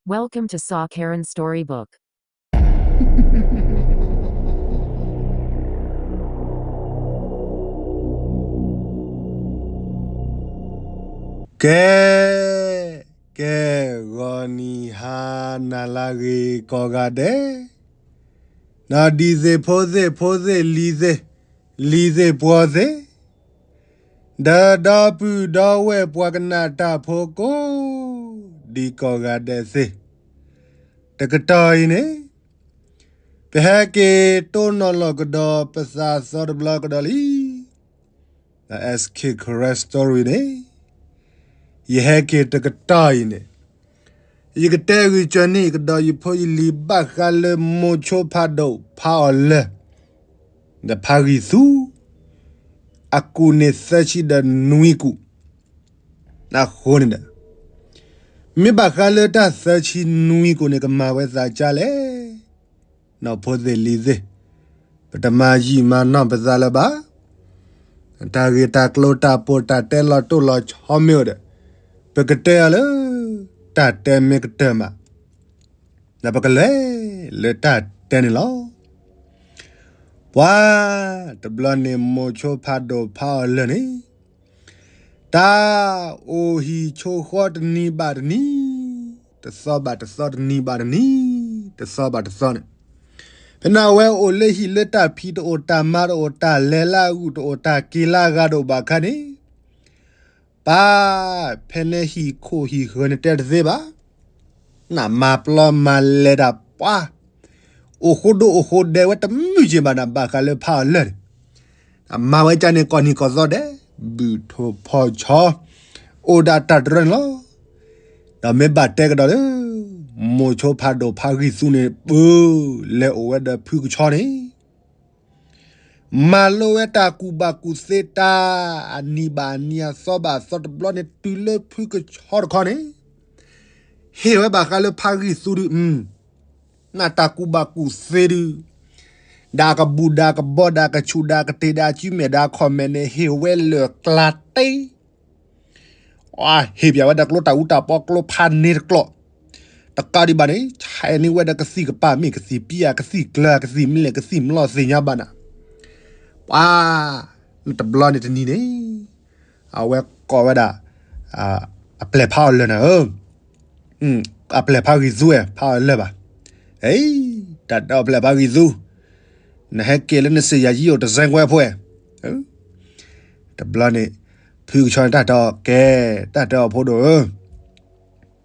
Welcome to Saw Karen Storybook. ကဲ, ကဲ, ဂီၤနံၤဟါနၤလၢအဂ့ၤကိးဂၤဒဲး, ဒီးဒံၣ်သ့ၣ်ဖိသ့ၣ်ဖိသ့ၣ်လံၤသ့ၣ်, လံၤသ့ၣ်ပှီၤသ့ၣ်, ဒီးဒီပုၢ်ဒီဝဲၢ်ပှၤကနၣ်တၢ်ဖိကိး, ဒ်ကိးဂၤဒဲးသ့ၣ်, တကတီၢ်အံၤန့ၣ်, ပဟဲက့ၤတိၢ်နီၣ်လီၤကဒီးပသးသီတဘျီကဒီးလံ. ဒီး S K Karen Story န့ၣ်, ယဟဲက့ၤတကတီၢ်အံၤန့ၣ်, ယကတဲဂုာ်ကၢၤန့ၢ်ကဒီးယဖိယလံၤ ဘၣ်ဃးလၢမိၤဆိဖးဒိၣ်ဖးအီၤလၢၢ် ဒီးဖးဂံၢ်သူ, အကူၣ်န့ၣ်သၢဆံဒီးနွံကူၣ်, အဃိန့ၣ်ဒီး, မ့ၢ်ဘၣ်ဃးလၢတၢ်သၢဆံနွံကူၣ်န့ၣ် ကမၤဝဲသးကၢ်လဲၣ်. နီၢ်ဖိသ့ၣ်လံၤသ့ၣ်, ပတမၤယံာ်မၤနီၢ်ပသးလၢၤဘၣ်. တၢ်ဂ့ၢ်တၢ်ကျိၤတၢ်ပိာ်တၢ်တဲလီၤတိၢ်လီၤဆီမ့ၢ်အိၣ်ဒီး, ပကတဲအီၤလၢ တၢ်တဲမ့ၢ်ကတၢၢ်မး, ဒီးပကလဲၤလၢတၢ်တဲန့ၣ်လီၤ. ပှၤ, တဘျီန့ၣ်မိၤဆိဖးဒိၣ်ဖးအီၤလၢၢ်န့ၣ်, တၢ်အိၣ်ဟံၣ်ဆိဃီတနံၤဘၣ်တနံၤ, တသီဘၣ်တသီတနံၤဘၣ်တနံၤ, တသီဘၣ်တသီန့ၣ်, ဖဲန့ၣ်အဝဲအိၣ်လၢဟံၣ်လၢတၢ်ဖံးတအိၣ်တၢ်မၤတအိၣ်တၢ်လဲၤလၢအဂုၢ်တအိၣ်တၢ်က့ၤလၢအဂၤတအိၣ်ဘၣ်ခါန့ၣ်, ပၢ်, ဖဲန့ၣ်ဟံၣ်ခိၣ်ဟံၣ်ဃၢၤန့ၣ်တဲတသ့ဘၣ်. နမၤပျီမၤလဲၤဒၣ်ပှၤ, အိၣ်ဃိဒိၣ်အိၣ်ဃိဒဲးဝဲတမုာ်က့ၤဘၣ်နၤ ဘၣ်ဃးလၢဖးအီၤလၢၢ်န့ၣ်, အမၤဝဲကၢ်န့ၣ်ကိးနံၤကိးသီဒဲး, ဘုၣ်ထိၣ်ဖီၣ်ဆီ, အိၣ်ဒၣ်တၢ်တရၢန့ၣ်လီၤ. ဒီးမ့ၢ်ဘၣ်တဲကဒီးလၢ မိၤဆိဖးဒိၣ်ဖးဂံၢ်သူန့ၣ် ပၢ, လဲၤအိၣ်ဝဲဒီးဖုကဆီန့ၣ် မၤလိဝဲတၢ်ကူၣ်ဘၣ်ကူၣ်သ့တၢ်အနံၣ်ဘၣ်အနံၣ်အသီဘၣ်အသီတဘျီန့ၣ် တုၤလၢဖုကဆီတခီန့ၣ်, ဟ့ၣ်ဝဲဘၣ်ဃးလၢဖးဂံၢ်သူဒုး, နတၢ်ကူၣ်ဘၣ်ကူၣ်သ့ဒုး, ဒၣ်ကဘူၣ်ဒၣ်ကဘီဒၣ်ကဆူၣ်ဒၣ်ကတ့ၢ်ဒၣ်အစုမဲာ်ဒၣ်ခီၣ်မဲာ်န့ၣ် ဟ့ၣ်ဝဲလၢာ်ကျါတ့ ဟ့ၣ်ပၠးဝဲဒၣ်ကျိတၢ်အူတၢ်ပီကျိဖးန့ၢ်တကျိာ်, တကးဒံးဘၣ်န့ၣ် ဆဲးန့ၢ်ဝဲဒၣ်ကသံၣ်ကပၤမ့ၢ်ကသံၣ်ပံယၣ် ကသံၣ်ကျၢၤ ကသံၣ်မလဲၣ် ကသံၣ်မျိာ်သ့ၣ်ညါဘၣ်နၤ, ပှၤ, တဘျီန့ၣ်တနံၤန့ၣ်, အဝဲကိးဝဲဒၣ်, အပျဲၢ်ဖးအီၤလၢာ်နၤဧၢ အပျဲၢ်ဖးဂံၢ်သူဝဲ ဖးအီၤလၢာ်ဘၣ်. အံၤ, တၢ်တဲအီၤပျဲၢ်ဖးဂံၢ်သူ, နဟဲက့ၤလၢနစ့ၢ်ယၤယံၤအိၣ်တစဲကွဲဖိဝဲ, တဘျီန့ၣ်, ဖုကဆီန့ၣ်တၢ်တဲအီၤကဲ, တၢ်တဲအီၤဖိဒိၣ်ဧၢ,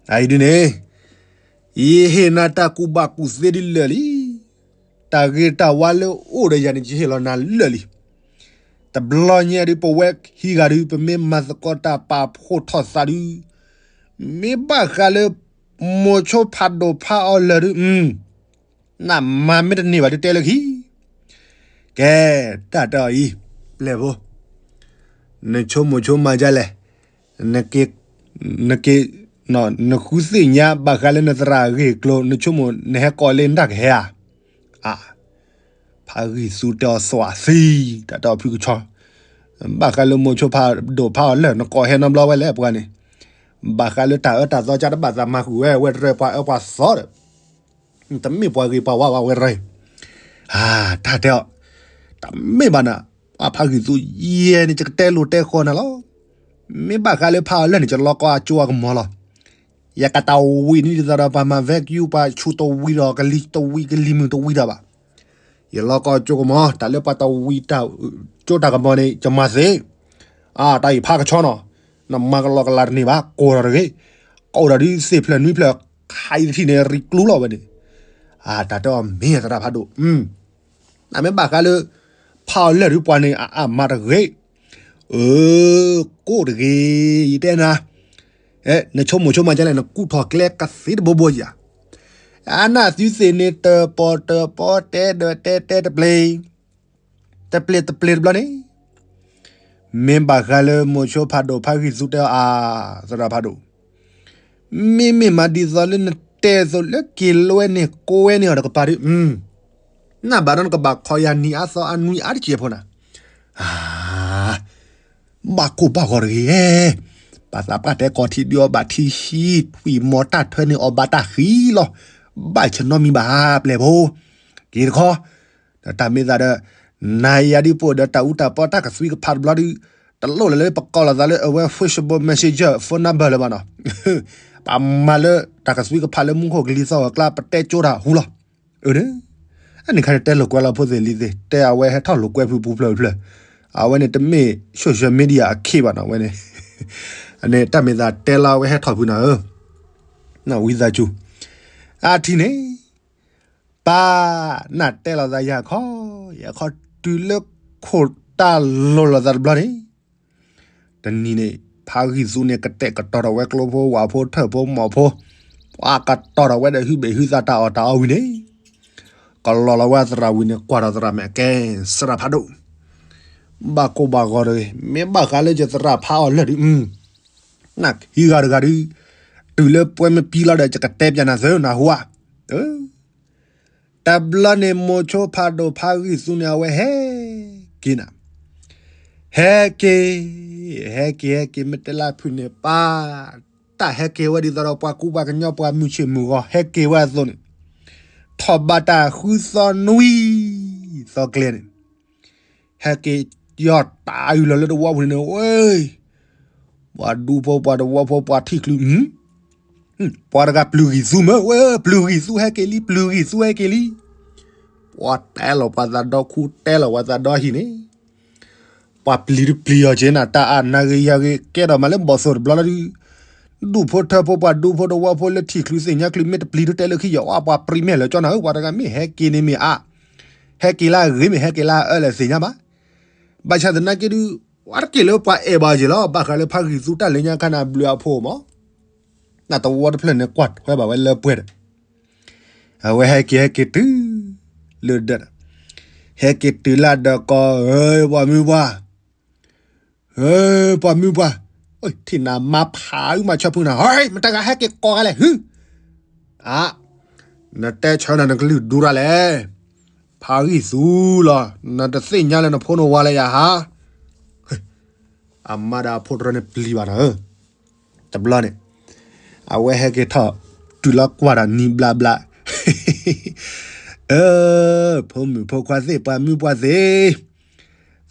အအံၤဒုးန့ၣ်, ယဟ့ၣ်နၤတၢ်ကူၣ်ဘၣ်ကူၣ်သ့ဒုးလၢာ်လံ, တၢ်ဂ့ၤတၢ်ဝါလၢအိၣ်ဒီးယၤန့ၣ် ယဟ့ၣ်လီၤနၤလၢာ်လံ. တဘျီညါဒုး ပဝဲခံဂၤဒုး ပမ့ၢ်မၤသကိးတၢ်ပာ်ဖှိၣ်ထီၣ်သးဒုး, မ့ၢ်ဘၣ်ဃးလၢ မိၤဆိဖးဒိၣ်ဖးအီၤလၢာ်ဒုး, နမၤမ့ၢ်တန့ၢ်ဘၣ်ဒုးတဲလၢခံ, ကဲ, တၢ်တဲအီၤအံၤ, ပျဲၢ်ဖိ, နဆိကမိၣ်ဆိကမးဒ်လဲၣ်, နက့ၤ, နက့ၤ, နဃုသ့ၣ်ညါဘၣ်ဃးလၢနသရၣ်အဂ့ၢ်အကျိၤ နဆိကမိၣ်နဟဲကိးလၢနတၢ်ကဟဲဧါ. အါ, ဖးဂံၢ်သူတဲအီၤသွးသံ, တၢ်တဲအီၤဖုကဆီ, ဘၣ်ဃးလၢမိၤဆိဖးဒိၣ်ဖးအီၤလၢာ် နကိးဟဲနီတဘျီဝဲလဲၣ်ပှၤန့ၣ်, ဘၣ်ဃးလၢတၢ်အၢတၢ်သီကၢ်တဘၣ်သးမၤဃုာ်ဝဲ ဝဲတရၢၣ်ပှၤအၢပှၤသီဒီး တမ့ၢ်ပှၤဂ့ၤပှၤဝါဘၣ်ဝဲတရၢၣ်, အါ, တၢ်တဲအီၤ, တမ့ၢ်ဘၣ်နၤ, အဖးဂံၢ်သူယဲန့ၣ် ယကတဲလိၤတဲဃီနၤလီၤ. မ့ၢ်ဘၣ်ဃးလၢဖးအီၤလၢာ်န့ၣ် ယလီၤကီအကၠိအကမီၤလီၤ. ယကတၢ်ဝံၤန့ၣ်ဒ်သိးဒီး ပှၤမၤ vacuum ပှၤဆူးတဝံၤဒီး ကလံၤတဝံၤကလံၤမုၢ်တဝံၤဒီးဘၣ်. ယလီၤကီအကၠိကမီၤ တၢ်လၢပှၤတဝံၤတၢ်ကၠိတၢ်ကမီၤန့ၣ် ယမၤသ့, အါ, တၢ်အံၤဖးကဆီနီၤ, နမၤကလီကလးတန့ၢ်ဘၣ် ကိးဒီးတဂ့ၤ, ကိးဒီးဒုးသ့ၣ်ဖျၢၣ်နွံဖျၢၣ် ခးအံၤတထံၣ်န့ၣ် ရံကျူလီၤဝဲန့ၣ်, အါ, တၢ်တဲအီၤမ့ၢ်သရၣ်ဖးဒိၣ် နမ့ၢ်ဘၣ်ဃးလၢ ဖးအီၤလၢာ်ဒုးပှၤန့ၣ် အအါမးတဂ့ၤ, အၢ, ကိးတဂ့ၤ, ယတဲနၤ, နဆိကမိၣ်ဆိကမးဒ်လဲၣ် နကူၣ်ထီၣ်ကျဲကသ့တဘိဘိဧါ, အနၢ်သုသ့ၣ်န့ၣ် တပီၤတပီၤတဲဒီးတဲတဲတပျ့ၤ, တပျ့ၤတပျ့ၤတဘျီန့ၣ် မ့ၢ်ဘၣ်ဃးလၢမိၤဆိဖးဒိၣ်ဖးဂံၢ်သူတဲအီၤအါ, သရၣ်ဖးဒိၣ်, မ့မ့ၢ်မးဒ်သိးလၢနတဲသိးလၢက့ၤလွဲန့ၢ်ကိးဝဲန့ၢ်အီၤတကပၤဒုး, နဘၣ်ဒီးနကဘၣ်ခီယၤနံၤအါသီအနွံအါတက့ၢ်ဖိနၤ, အါ, ဘၣ်ကိၢ်ဘၣ်ဂီၤတဂ့ၤ, ဘၣ်သးပှၢ်တဲကိးထံဒုးအီၤဘၣ်ထံဟံး ထွံၣ်မီၤတၢ်ထွဲန့ၣ်အီၤဘၣ်တၢ်ဃံလီၤ. ဘၣ်ဆၢနီတမံၤဘၣ် ပျဲၢ်ဖိ က့ၤတခီ ဒီးတၢ်မ့ၢ်သးဒီး နၤယၤဒ်ပအိၣ်ဒီးတၢ်အူတၢ်ပီတၢ်ကသွံကဖးတဘျီဒုး တလိၣ်လၢၤလၢပကိးလိာ်သးလၢအဝဲ Facebook Messenger phone number လၢၤဘၣ်နီၤ. ပမၤလၢတၢ်ကသွံကဖးလၢမူခိၣ်ကလံၤသီၣ်ဂီၤကျါ ပတဲကၠိတၢ်ဟူလီၤ. အၢ န့ၣ်ခါန့ၣ် တဲလိာ်ကွဲလီၤဖိသ့ၣ်လံၤသ့ၣ် တဲအဝဲဟဲထီၣ်လိာ်ကွဲဖုပူၤဖျၢၣ်ဖျၢၣ်, အဝဲန့ၣ်တမ့ၢ် social media အခ့ဘၣ်နီၤ အဝဲန့ၣ်, အန့ၣ်တၢ်မ့ၢ်သးတဲလီၤအဝဲဟဲထီၣ်ဖုနၤဧၢ, နဝံသးစူၤ, အထံၣ်န့ၣ်, ပၢ်, နတဲလိာ်သးယၤခီ, ယခီတုၤလၢခိၣ်တၢ်လိၤလိာ်သးတဘျီန့ၣ် တနံၤန့ၣ် ဖါဂံၢ်သူန့ၣ် ကတဲာ်ကတီၤထီၣ်ဝဲကျိဖိဝၣ်ဖိထၢၣ်ဖိမီၢ်ဖိ, ပှၤကတီၤထီၣ်ဝဲဒီးဟုဘ့ၣ်ဟုသးတၢ်အီၣ်တၢ်အီဝံၤန့ၣ်, ကလီၤလီၤဝဲသရၣ်ဝံၤန့ၣ် ကွၢ်ထီၣ်သရၣ်မဲာ်ကဲ, သရၣ်ဖးဒိၣ်, ဘၣ်ကိၢ်ဘၣ်ဂီၤတဂ့ၤ, မ့ၢ်ဘၣ်ဃးလၢယသရၣ်ဖးအီၤလၢာ်ဒုး, နခံဂၤတဂၤဒုး, တုၤလၢပှဲမ့ၢ်ပံလီၤဒီး ယကတဲပျးနၤသၢနၤဟူဧါ. တဘျီန့ၣ် မိၤဆိဖးဒိၣ်ဖါဂံၢ်သူန့ၣ် အဝဲဟဲက့ၤနၤ, ဟဲက့ၤ, ဟဲက့ၤ ဟဲက့ၤ မ့ၢ်တဲလၢဖုန့ၣ် ပၢ်, တၢ်ဟဲက့ၤဝဲဒ်သိးဒီး ပှၤကူပှၤကညီပှၤမုၢ်ဆ့ၣ်မုၢ်ဂီၤ ဟဲက့ၤဝဲအသိးန့ၣ်, ထီၣ်ဘၣ်တၢ်ဃုသီနွံသီကျဲန့ၣ် ဟဲက့ၤ ယီၢ်တၢ်အုၣ်လီၤလၢတဝီပူၤန့ၣ် ဝဲ, ပှၤဒူဖိပှၤတဝီဖိပှၤထံၣ်ချုး, ပှၤတဂၤပျုၤဂံၢ်သူမ့ၢ်ဝဲ, ပျုၤဂံၢ်သူဟဲက့ၤလံ ပျုၤဂံၢ်သူဟဲက့ၤလံ, ပှၤတဲလီၤပှၤသးဒီခူ တဲလီၤပှၤသးဒီဟံၣ်န့ၣ်, ပှၤပျံၤတပျံၤအီၤက့ၤနၤ တၢ်အါနၤဂ့ၤယၤဂ့ၤ ကဲထီၣ်မးလၢဘီၣ်သိၣ်တဘျီလီၤဒုး, ဒူၣ်ဖိထၢဖိပှၤဒူဖိတဝီဖိလၢထံၣ်ချုးသ့ၣ်ညါချုး မ့ၢ်တပျံၤတတဲလၢခံယီၤ အါ ပှၤပြံးမဲာ်လၢာ်ကၠီနၤဧၢ ပှၤတဂၤမ့ၢ်ဟဲက့ၤန့ၣ်မ့ၢ်အါ, ဟဲက့ၤလၢအဂ့ၤမ့ၢ်ဟဲက့ၤလၢအအၢလဲၣ်သ့ၣ်ညါဘၣ်, ဘၣ်ဆၣ်သနာ်က့ဒုး, ပှၤတက့ၢ်လၢပှၤအဲၣ်ဘၣ်က့ၤလီၤ ဘၣ်ဃးလၢဖါဂံၢ်သူတၢ်လၢညါခါန့ၣ် ဘျုးအဖှိၣ်မး, နတဝီတဖျၢၣ်န့ၣ် ကွၢ်ထွဲဘၣ်ဝဲလၢပှဲၤဒီး အဝဲဟဲက့ၤဟဲက့ၤတုၤလၢဒၢး, ဟဲက့ၤတုၤလၢဒၢးကီး ဧၢ ပှၤမုၢ်ပှၢ်, ဧၢ ပှၤမုၢ်ပှၢ်, ထံၣ်နၤမါဖးအုၣ်မၤဆၢဖုနၤ ဟဲ မတၤဂၤဟဲက့ၤကိးဂၤလဲၣ် ဟု, အါ, နတဲဆၢနၤနကလုၢ်ဒူရၣ်လဲၣ်, ဖါဂံၢ်သူလီၤ နတသ့ၣ်ညါလၢနဖိနဝၤလၢယၤဟါ အမါဒီးအဖိတရၢန့ၣ်ပျံၤဘၣ်နၤ, တဘျီန့ၣ်, အဝဲဟဲက့ၤထီၣ်တုၤလီၤကွၢ်ဒီးနံၤဘျါဘျါ, အၢ, ဖိမုၣ်ဖိခွါသ့ၣ်ပှၤမုၢ်ပှၢ်သ့ၣ်,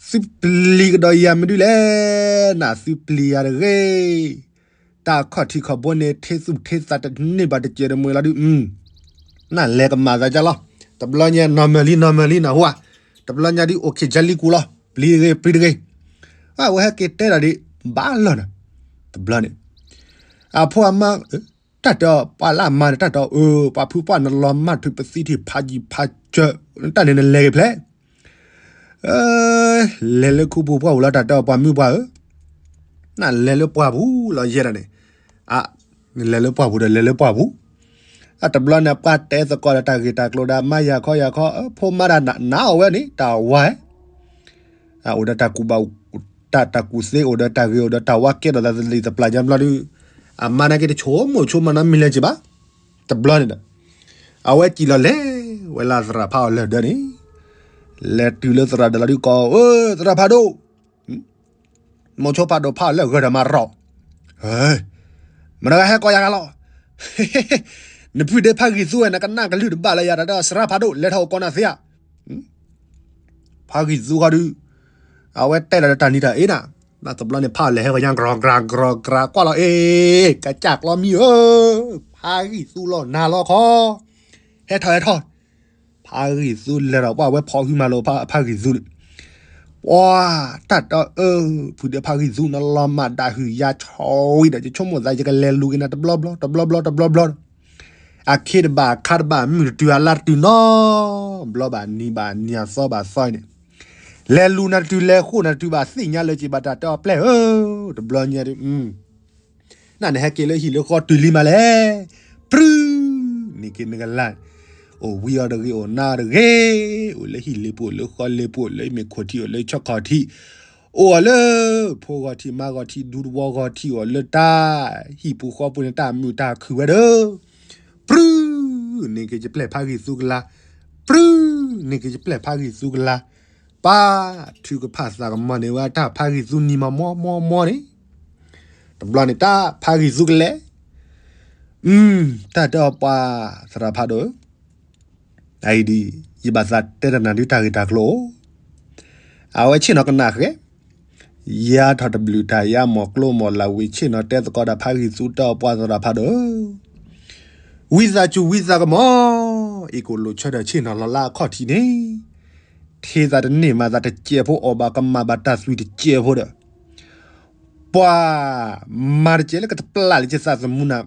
သုပျံၤကဒီးယၤမနုၤလဲၣ်, နသုပျံၤယၤတဂ့ၤ, တၢ်ခီၣ်ထံးခီၣ်ဘိန့ၣ် ထ့သူၣ်ထ့သးတန့ၢ်ဘၣ်တစဲးတမှဲၤလီၤဒုး, နလဲၤကမၤသးဒ်လီၤ, တဘျီညါ normally normally နဟူဧါ, တဘျီညါဒုး အိၣ်ခ့ၣ်ကၢလံကူလီၤ, ပျံၤတဂ့ၤ ပျံၤတဂ့ၤ, အဝဲဟဲက့ၤတဲဒၣ်ဒံး ဘၣ်လီၤနၤ, တဘျီန့ၣ်, အဖိအမါ, တၢ်တဲအီၤ ပှၤလၢအမါန့ၣ် တၢ်တဲအီၤ အၢ ပှၤဖုပှၢ်နလီၤမၢ်ထုးပသံထံၣ်ဖးယံၤဖးစၢၤ, တၢ်န့ၣ်နလဲၤဂ့ၤဖျဲၣ် လဲၤလၢခူပူၤပှၢ်ပူၤလီၤ တၢ်တဲအီၤ ပှၤမုၢ်ပှၢ်ဧၢ, နလဲၤလၢပှၢ်ပူၤလီၤယဲဒၣ်န့ၣ်, အ, နလဲၤလၢပှၢ်ပူၤဒီးလဲၤလၢပှၢ်ပူၤ, အတဘျီန့ၣ် ပှၤတဲသကိးဒီးတၢ်ဂ့ၢ်တၢ်ကျိၤဒီး မါယၤခီယၤခီ, ဖိမါဒၣ်နးအီၣ်ဝဲန့ၣ် တၢ်ဝါ အိၣ်ဒီးတၢ်ကူၣ်ဘၣ်, တၢ်ကူၣ်သ့ အိၣ်ဒီးတၢ်ဂ့ၤ အိၣ်ဒီးတၢ်ဝါ ကဲထီၣ်သးသလံၤသပျၢ်ညါဘျီဒုး, အမါနာ်က့တဆိကမိၣ်ဆိကမးနီတမံၤလၢၤက့ၤဘၣ်, တဘျီန့ၣ်ဒီး, အဝဲစံၣ်လီၤလဲၤဝဲလၢသရၣ်ဖးအီၤလၢာ်ဒၢးန့ၣ်, လဲၤတုၤလၢသရၣ်ဒၢးလီၤဒုး ကိး, အၢ သရၣ်ဖးဒိၣ် မိၤဆိဖးဒိၣ်ဖးအီၤလၢာ်ဂၢၢ်ဒီးမၤရီၤ, မတၤဂၤဟဲကိးယၤဂၤလီၤ, နဖုဒ့ဖးဂံၢ်သူဝဲ နကနၣ်ကလုၢ်တဘၣ်လၢယၤ တၢ်ဒီးသရၣ်ဖးဒိၣ် လဲၤထီၣ်အိၣ်ကိးနၤသ့ဧါ, ဖးဂံၢ်သူဃီဒုး, အဝဲတဲလီၤဒီးတၢ်နံၤတၢ်အ့နၤ, ဘၣ်တဘျီန့ၣ် ဖးအီၤလဲၤဟဲဂီၤညါ ကြၢကြၢကြၢ ကွၢ်လီၤအ့, ကစၢ်ကျီမံဧၢ, ဖးဂံၢ်သူလီၤနၤလီၤခီ, ဟဲထီၣ်ဟဲထီၣ် ဖးဂံၢ်သူလဲၤဒီးပှၢ်ဝဲဖီၣ်ဟုမၤလိာ်ဖးဂံၢ်သူန့ၣ်, ပှၤ, တၢ်တီအၢ, ဖုဒ့ဖးဂံၢ်သူ နလီၤမၢ်ဒၣ်ဟုၣ်ယၤဆီဝံၤဒီး ယဆိကမိၣ်သးယကလဲၤလူၤက့ၤနၤတဘျီဘျီ တဘျီဘျီ တဘျီဘျီ, အခ့တဘၣ်အခါတဘၣ် မုၢ်တတုၤအလါတတုၤနီၤ, ဘျီဘၣ်နံၤဘၣ်နံၤ အသီဘၣ်သီအံၤန့ၣ်, လဲၤလူၤနၤတတုၤ လဲၤဃိၣ်နၤတတုၤဘၣ်သ့ၣ်ညါလၢက့ၤဘၣ်တၢ်တီအပျဲၢ်ဧၢ, တဘျီညါဒုး နနဟဲက့ၤလၢဟံၣ်လၢဃီတုၤလံမးလဲၣ်, ပြု, န့ၢ်က့ၤနကလါ, အိၣ်ဝံအီၤတဂ့ၤ အိၣ်နါအီၤတဂ့ၤ, အိၣ်လၢဟံၣ်လ့ပူၤ အိၣ်လၢဃီလ့ပူၤ အိၣ်လၢမ့ၢ်ခိၣ်ထံး အိၣ်လၢဆီခီၣ်ထံး, အိၣ်အီၤလၢ, ဖိဂီၤထံး မါဂီၤထံး ဒူသဝီဂီၤထံး အိၣ်လၢတၢ်, ဟံၣ်ပူၤဃီပူၤန့ၣ် တၢ်မုာ်တၢ်ခုၣ်ဝဲဒီး, ပြု, န့ၢ်က့ၤယပျဲၢ်ဖးဂံၢ်သူကလါ, ပြု, န့ၢ်က့ၤယပျဲၢ်ဖးဂံၢ်သူကလါ, ပၢ်, ထုကဖၣ်သးကမီၤန့ၢ်ဝဲတၢ်ဖးဂံၢ်သူနံၤမးမီမီမီန့ၣ်, တဘျီန့ၣ် တၢ်ဖးဂံၢ်သူကလဲၤ, တၢ်တဲအီၤပှၤသရၣ်ဖးဒိၣ်ဧၢ, အအံၤဒ် ယဘၣ်သးတဲတနၤဒုတၢ်ဂ့ၢ်တၢ်ကျိၤ, အဝဲဆ့ၣ်နီၤကနၣ်ဃဲ, ယၤထီၣ်တဘျုးတၢ်ယါ မီၢ်ကျိမီၢ်လးဝံၤ ဆ့ၣ်နီၤတဲသကိးဒီးဖးဂံၢ်သူ တဲအီၤပှၤသရၣ်ဖးဒိၣ်ဧၢ, ဝံသးစူၤဝံသးကမီၤ, အ့ၣ်ကိၣ်လိာ်ဆၢဒီးဆ့ၣ်နီၤလီၤလၢအခီၣ်ထံးန့ၣ်, ထံသးတန့ၢ်မၤသးတစဲးဖိ အီၣ်ဘၣ်ကမၣ်ဘၣ်တၢ်သွံၣ်တစဲးဖိဒီး ပှၤမၤတစဲးလၢကတပျၢ်လၢယသးသမူနၤ,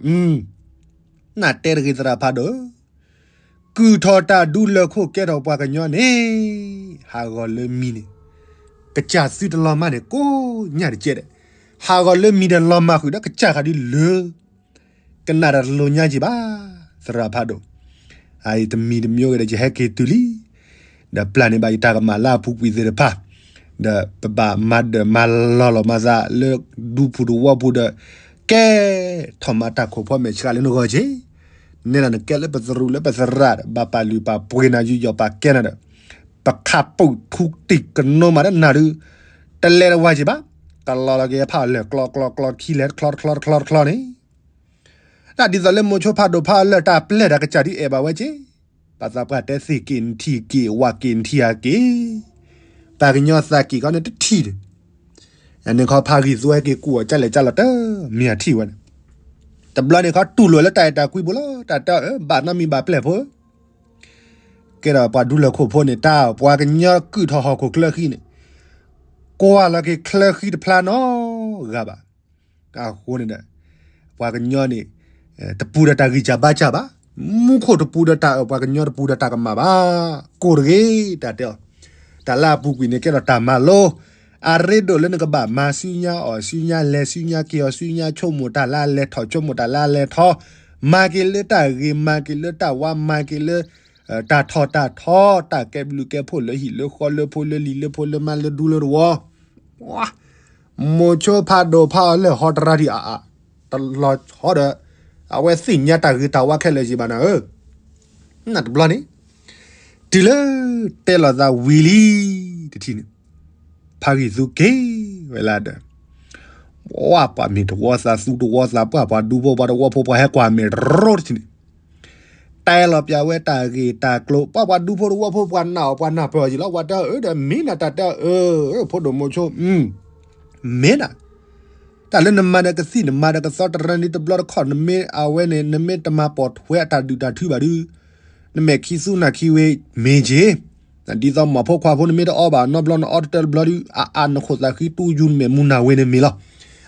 နတဲတဂ့ၤသရၣ်ဖးဒိၣ်, ကုၢ်ထီၣ်တၢ်ဒူလၢၢ်ခိၣ်ကဲထီၣ်ပှၤကညီန့ၣ်, ဟးဂီၤလၢမံၤန့ၣ်, ကစၢ်သုတလီၤမၢ်န့ၣ် ကိးညၣ်တကဲဒီး, ဟးဂီၤလၢမံၤဒီးလီၤမၢ်ဃုာ်ဒီးကစၢ်ဃးဒုလၢ ကနၣ်တၢ်တလိၤညါက့ၤဘၣ်, သရၣ်ဖးဒိၣ်, အအံၤတမံၤတမံၤဂ့ၤဒီး ယဟဲက့ၤတုၤလံ, ဒီးပျၢ်န့ၢ်ဘၣ်ယတၢ်ကမၣ်လၢအပူၤကွံာ်သ့ၣ်တဖၣ်, ဒီးပဘၣ်မၤဒၢၣ်မၤလီၢ်လီၤမၤသးလၢဒူပူၤတဝီပူၤဒီး, ကဲထီၣ်မၤတၢ်ခိၣ်ဖီမဲာ်ဆှးလၢနဂီၢ်က့ၤ, နဲဒၣ်နကဲလၢပသရူးလၢပသရၣ်ဒီး ဘၣ်ပာ်လုၢ်ပာ်ပှ့ၤနၤ ယူးယီၣ်ပာ်ကဲနၤဒီး, ပခးပူၣ်ထူတံၢ်ကနိမးတနၤဒု, တလဲၤတဝါက့ၤဘၣ်, ကလီၤလီၤက့ၤဖးအီၤလၢာ်ကျီကျီကျီခံလဲၤတချီတချီတချီတချီန့ၣ် တၢ်ဒ်သိးလၢမိၤဆိဖးဒိၣ်ဖးအီၤလၢာ်တၢ်ပျဲၢ်တၢ်ကစၢ်ဒုးအဲၣ်ဘၣ်ဝဲက့ၤ, ဘၣ်သးပှၢ်တဲသ့ၣ်က့ၤနထံၣ်က့ၤ ဝၣ်က့ၤနထံၣ်ဧါက့ၤ, ပှၤကညီသးက့ၤခီန့ၣ်တထံၣ်ဒီး, အန့ၣ်ခီဖးဂံၢ်သူဟဲက့ၤကူၣ်အီၤကၢ်လဲၣ်ကၢ်လီၤတမ့ၢ်အထံၣ်ဝဲန့ၣ်, တဘျီန့ၣ်ခီတူၢ်လိာ်လၢတၢ်အဲၣ်တၢ်ကွံပူၤလီၤ, တၢ်တဲအီၤ ဘၣ်နီတမံၤဘၣ်ပျဲၢ်ဖိဧၢ ကဲဒီးပှၤဒူလၢၢ်ခိၣ်ဖိန့ၣ် တၢ်ပှၤကညီကုၢ်ထီၣ်ဟီၣ်ခိၣ်ချၢဃံန့ၣ်, ကွၢ်လီၤက့ၤချၢဃံတဖျါနီတဂၤဘၣ်. အဃိန့ၣ်ဒီး ပှၤကညီန့ၣ် တပူၤဒီးတၢ်ဂံၢ်စၢ်ဘါစၢ်ဘၣ်, မူခိၣ်တပူၤဒီးတၢ်အၢၣ် ပှၤကညီတပူၤဒီးတၢ်ကမၣ်ဘၣ်, ကိၢ်တဂ့ၤ တၢ်တဲအီၤ, တၢ်လၢအပူၤကွံာ်န့ၣ်ကဲထီၣ်တၢ်မၤလိ အရ့ဒိၣ်လၢနကဘၣ်မၤဆူညါအီၣ်ဆူညါလဲၤဆူညါက့ၤအီၤဆူညါ ဆိကမိၣ်တၢ်လၢအလဲၤထီၣ် ဆိကမိၣ်တၢ်လၢအလဲၤထီၣ်, မၤက့ၤလၢတၢ်ဂ့ၤ မၤက့ၤလၢတၢ်ဝါ မၤက့ၤလၢ တၢ်ထီၣ်တၢ်ထီ တၢ်ကဲဘျုးကဲဖှိၣ်လၢဟံၣ်လၢဃီလၢဖိလၢလံၤလၢဖိလၢမါလၢဒူလၢတဝီ, မိၤဆိဖးဒိၣ်ဖးအီၤလၢာ်ဟီတရါဒံးအါအါ, တလီၤဟီဒီး အဝဲသ့ၣ်ညါတၢ်ဂ့ၤတၢ်ဝါခဲလၢာ်က့ၤဘၣ်နၤဧၢ, နတဘျီန့ၣ် တုၤလၢတဲလီၤသးဝံၤလံ တထံၣ်န့ၣ် ဖးဂံၢ်သူက့ၤဝဲလၢဒီး ပှၤမ့ၢ်တဝီသးသူတဝီသးပှၢ် ပှၤဒူဖိပှၤတဝီဖိ ပှၤဟဲကွၢ်မဲာ်ရိတထံၣ်န့ၣ် တဲလီၤပျၢ်ဝဲတၢ်ဂ့ၢ်တၢ်ကျိၤ ပှၤပှၤဒူဖိတဝီဖိ ပှၤနာ်အီၤပှၤနၢ်ပၢၢ်အီၤယံၤလီၤ ပှၤတဲအီၤအၢဒီးမ့ၢ်နၤတၢ်တဲအီၤအၢ ဖိဒိၣ်မိၤဆိ မ့ၢ်နၤ တၢ်လၢနမၤဒီးကသံၣ် နမၤဒီးကသီတရၢန့ၣ် တဘျီတခီၣ် နမ့ၢ်အဝဲန့ၣ် နမ့ၢ်တမၤပိာ်ထွဲအတၢ်ဒုၣ်တၢ်ထုဘၣ်ဒုး နမဲာ်ခံသူနၢ်ခံဝ့မ့ၢ်က့ၤ ဒ်သိးမီၢ်ဖိခွါဖိ နမ့ၢ်တအီဘၣ်နီတဘျီ နအီတတၢၢ်တဘျီဒုး အအါနခိၣ်သးဃံတူၢ်ယူၤနမဲာ်မူနၢ်ဝ့န့ၣ်မ့ၢ်လီၤ.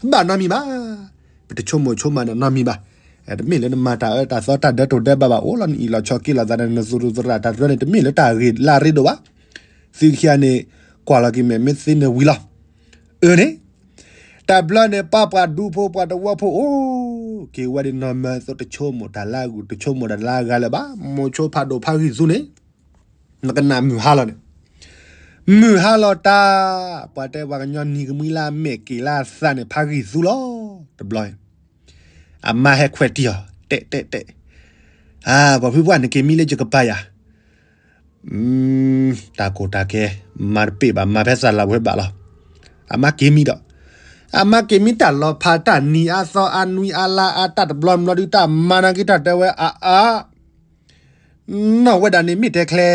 ဘၣ်နီတမံၤဘၣ်. ပတဆိကမိၣ်ဆိကမးနီတမံၤဘၣ်. တမ့ၢ်လၢနမၤတၢ်အၢတၢ်သီတၢ်ဒၢတိၤဒဲးဘးဘၣ် အိၣ်လီၤနအံၣ်လီၤဆီက့ၤလီၤသးဒီး နသူၣ်ဒူသရၣ်တၢ်တရၢန့ၣ် တမ့ၢ်လၢတၢ်ဂ့ၢ်လၢအရ့ဒိၣ်ဘၣ်. သုခံဂၤန့ၣ် ကွၢ်လီၤက့ၤမဲာ်မ့ၢ်သ့န့ၣ်ဝံၤလီၤ. အၢန့ၣ် တၢ်ဘျီန့ၣ် ပှၤပှၤဒူဖိပှၤတဝီဖိအိၣ်က့ၤဝဲဒ်နီၢ်မၢသိး တဆိကမိၣ်တၢ်လၢအဂုၤ တဆိကမိၣ်တၢ်လၢအဂၤလၢၤဘၣ်. မိၤဆိဖးဒိၣ်ဖးဂံၢ်သူန့ၣ် နကနၣ်မုၢ်ဟါလီၤန့ၣ် မုၢ်ဟါလီၤတၢ် ပှၤတဲပှၤကညီနံၤကမှံလၢအမဲာ်က့ၤလၢအသးန့ၣ် ဖးဂံၢ်သူလီၤ. တဘျီ အမါဟဲခွဲးတံၢ်အီၤ တဲတဲတဲ ပှၤဖုပှၢ်န့ၣ်က့ၤမံလၢယကပၤယၤ တၢ်ကိၢ်တၢ်ဂီၤ မၤတပ့ၢ်ဘၣ် မၤဖဲသးလၢဝဲဘၣ်လီၤ. အမါက့ၤမံဒီး အမါက့ၤမံတၢ်လီၤဖးတၢ်နံၤအါသီအါနွံအါလါအါတၢ်တဘျီဘျီဒုး တၢ်မၤနာ်က့ၤတၢ်တဲဝဲအါအါ နီၢ်ဝဲဒၣ်န့ၣ်မ့ၢ်တဲချဲ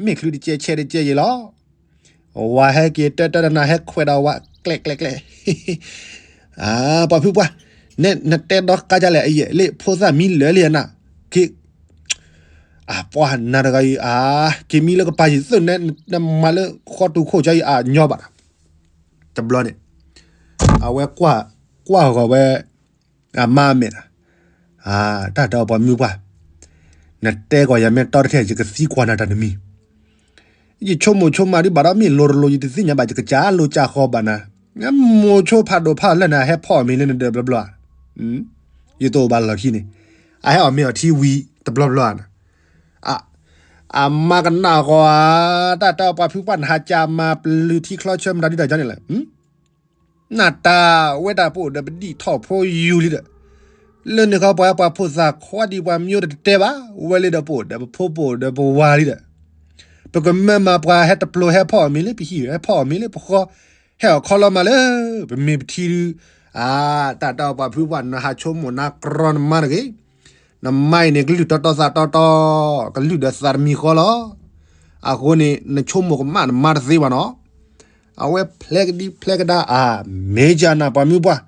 မ့ၢ်ချုးတကဲးဆဲးတကဲးယံၤလီၤ. ဝၤဟဲက့ၤတၢတၢတနၤဟဲခွဲးဒီးဝၤ ကျဲးကျဲးကျဲး ပှၤဖုပှၢ် နဲနတဲဒီးကါဒ်လဲၣ် အယဲၢ်လၢဖိသၣ်မံလၢာ်လံနၤ က့ၤ အပှၤနၤတဂၤအံၤ အါ က့ၤမံလၢကပၤယံၤ သုနဲ နမၤလၢဃီတူၢ်ခိၣ်ကါအံၤ အညီဘၣ်. တဘျီန့ၣ် အဝဲကွၢ်ဂီၤဝဲ အမါအမဲာ်ဒီး တၢ်တဲအီၤပှၤမုၢ်ပှၢ် နတဲကီးယၤမ့ၢ်တီတထဲ ယကသံကွၢ်နၤတၢ်တမံၤ ယဆိကမိၣ်ဆိကမးဒ်ဘၣ်ဒီးမ့ၢ်လိၤတလိၤ ယတသ့ၣ်ညါဘၣ် ယကစၢ်လိၤကၢ်ဃီဘၣ်နၤ မိၤဆိဖးဒိၣ်ဖးလၢာ်န့ၣ် အဟဲဖီၣ်အီၣ်မ့ၤလၢနဒၢးဘျီဘျီ ယတအိၣ်ဘၣ်လီၢ်ခံန့ၣ် အဟဲအီၣ်မ့ၤအီထံဝံၤတဘျီဘျီန့ၣ် အမါကနၣ်ဃီဧါ တၢ်တဲအီၤပှၤဖုပှၢ် နဟးကၢ်မၤပျုၤထံချီဆၢမတၤဒ်တၢ်ကီန့ၣ်လဲၣ် နတၢ်ဝဲဒၣ်ပအိၣ်ဒီးပဒံၣ်ထီၣ်ဖိယူၤလံဒီး လၢန့ၣ်ခီပှၤပှၤဖိသၣ်ခွါဒံးပှၤမံအိၣ်တတဲဘၣ် ဝဲလၢဒီးပအိၣ်ဒီးပဖိပအိၣ်ဒီးပဝၤလံဒီး ပကမၢမၤပှၤဟဲတပျိၤဟဲဖီၣ်အီၣ်မ့ၤလၢပဟံၣ် ဟဲဖီၣ်အီၣ်မ့ၤလၢပဃီ ဟဲအီၣ်ခီလီၤမးလၢ ပမ့ၢ်ပထံဒုး အါ, တၢ်တဲအီၤပှၤဖုပှၢ် နဟးဆိကမိၣ်နၤကြီနမါတဂ့ၤ, နမါအံၤန့ၣ် ကလုၢ်တီတီသးတီတီ, ကလုၢ်ဒီးသးတမံၤဃီလီၤ. အဃိန့ၣ် နဆိကမိၣ်ကမၣ်နမါတသ့ဘၣ်နီၤ. အဝဲဖျဲကဒံဖျဲကဒါအါ, မ့ၢ်ကနၣ်ပှၤမုၢ်ပှၢ်,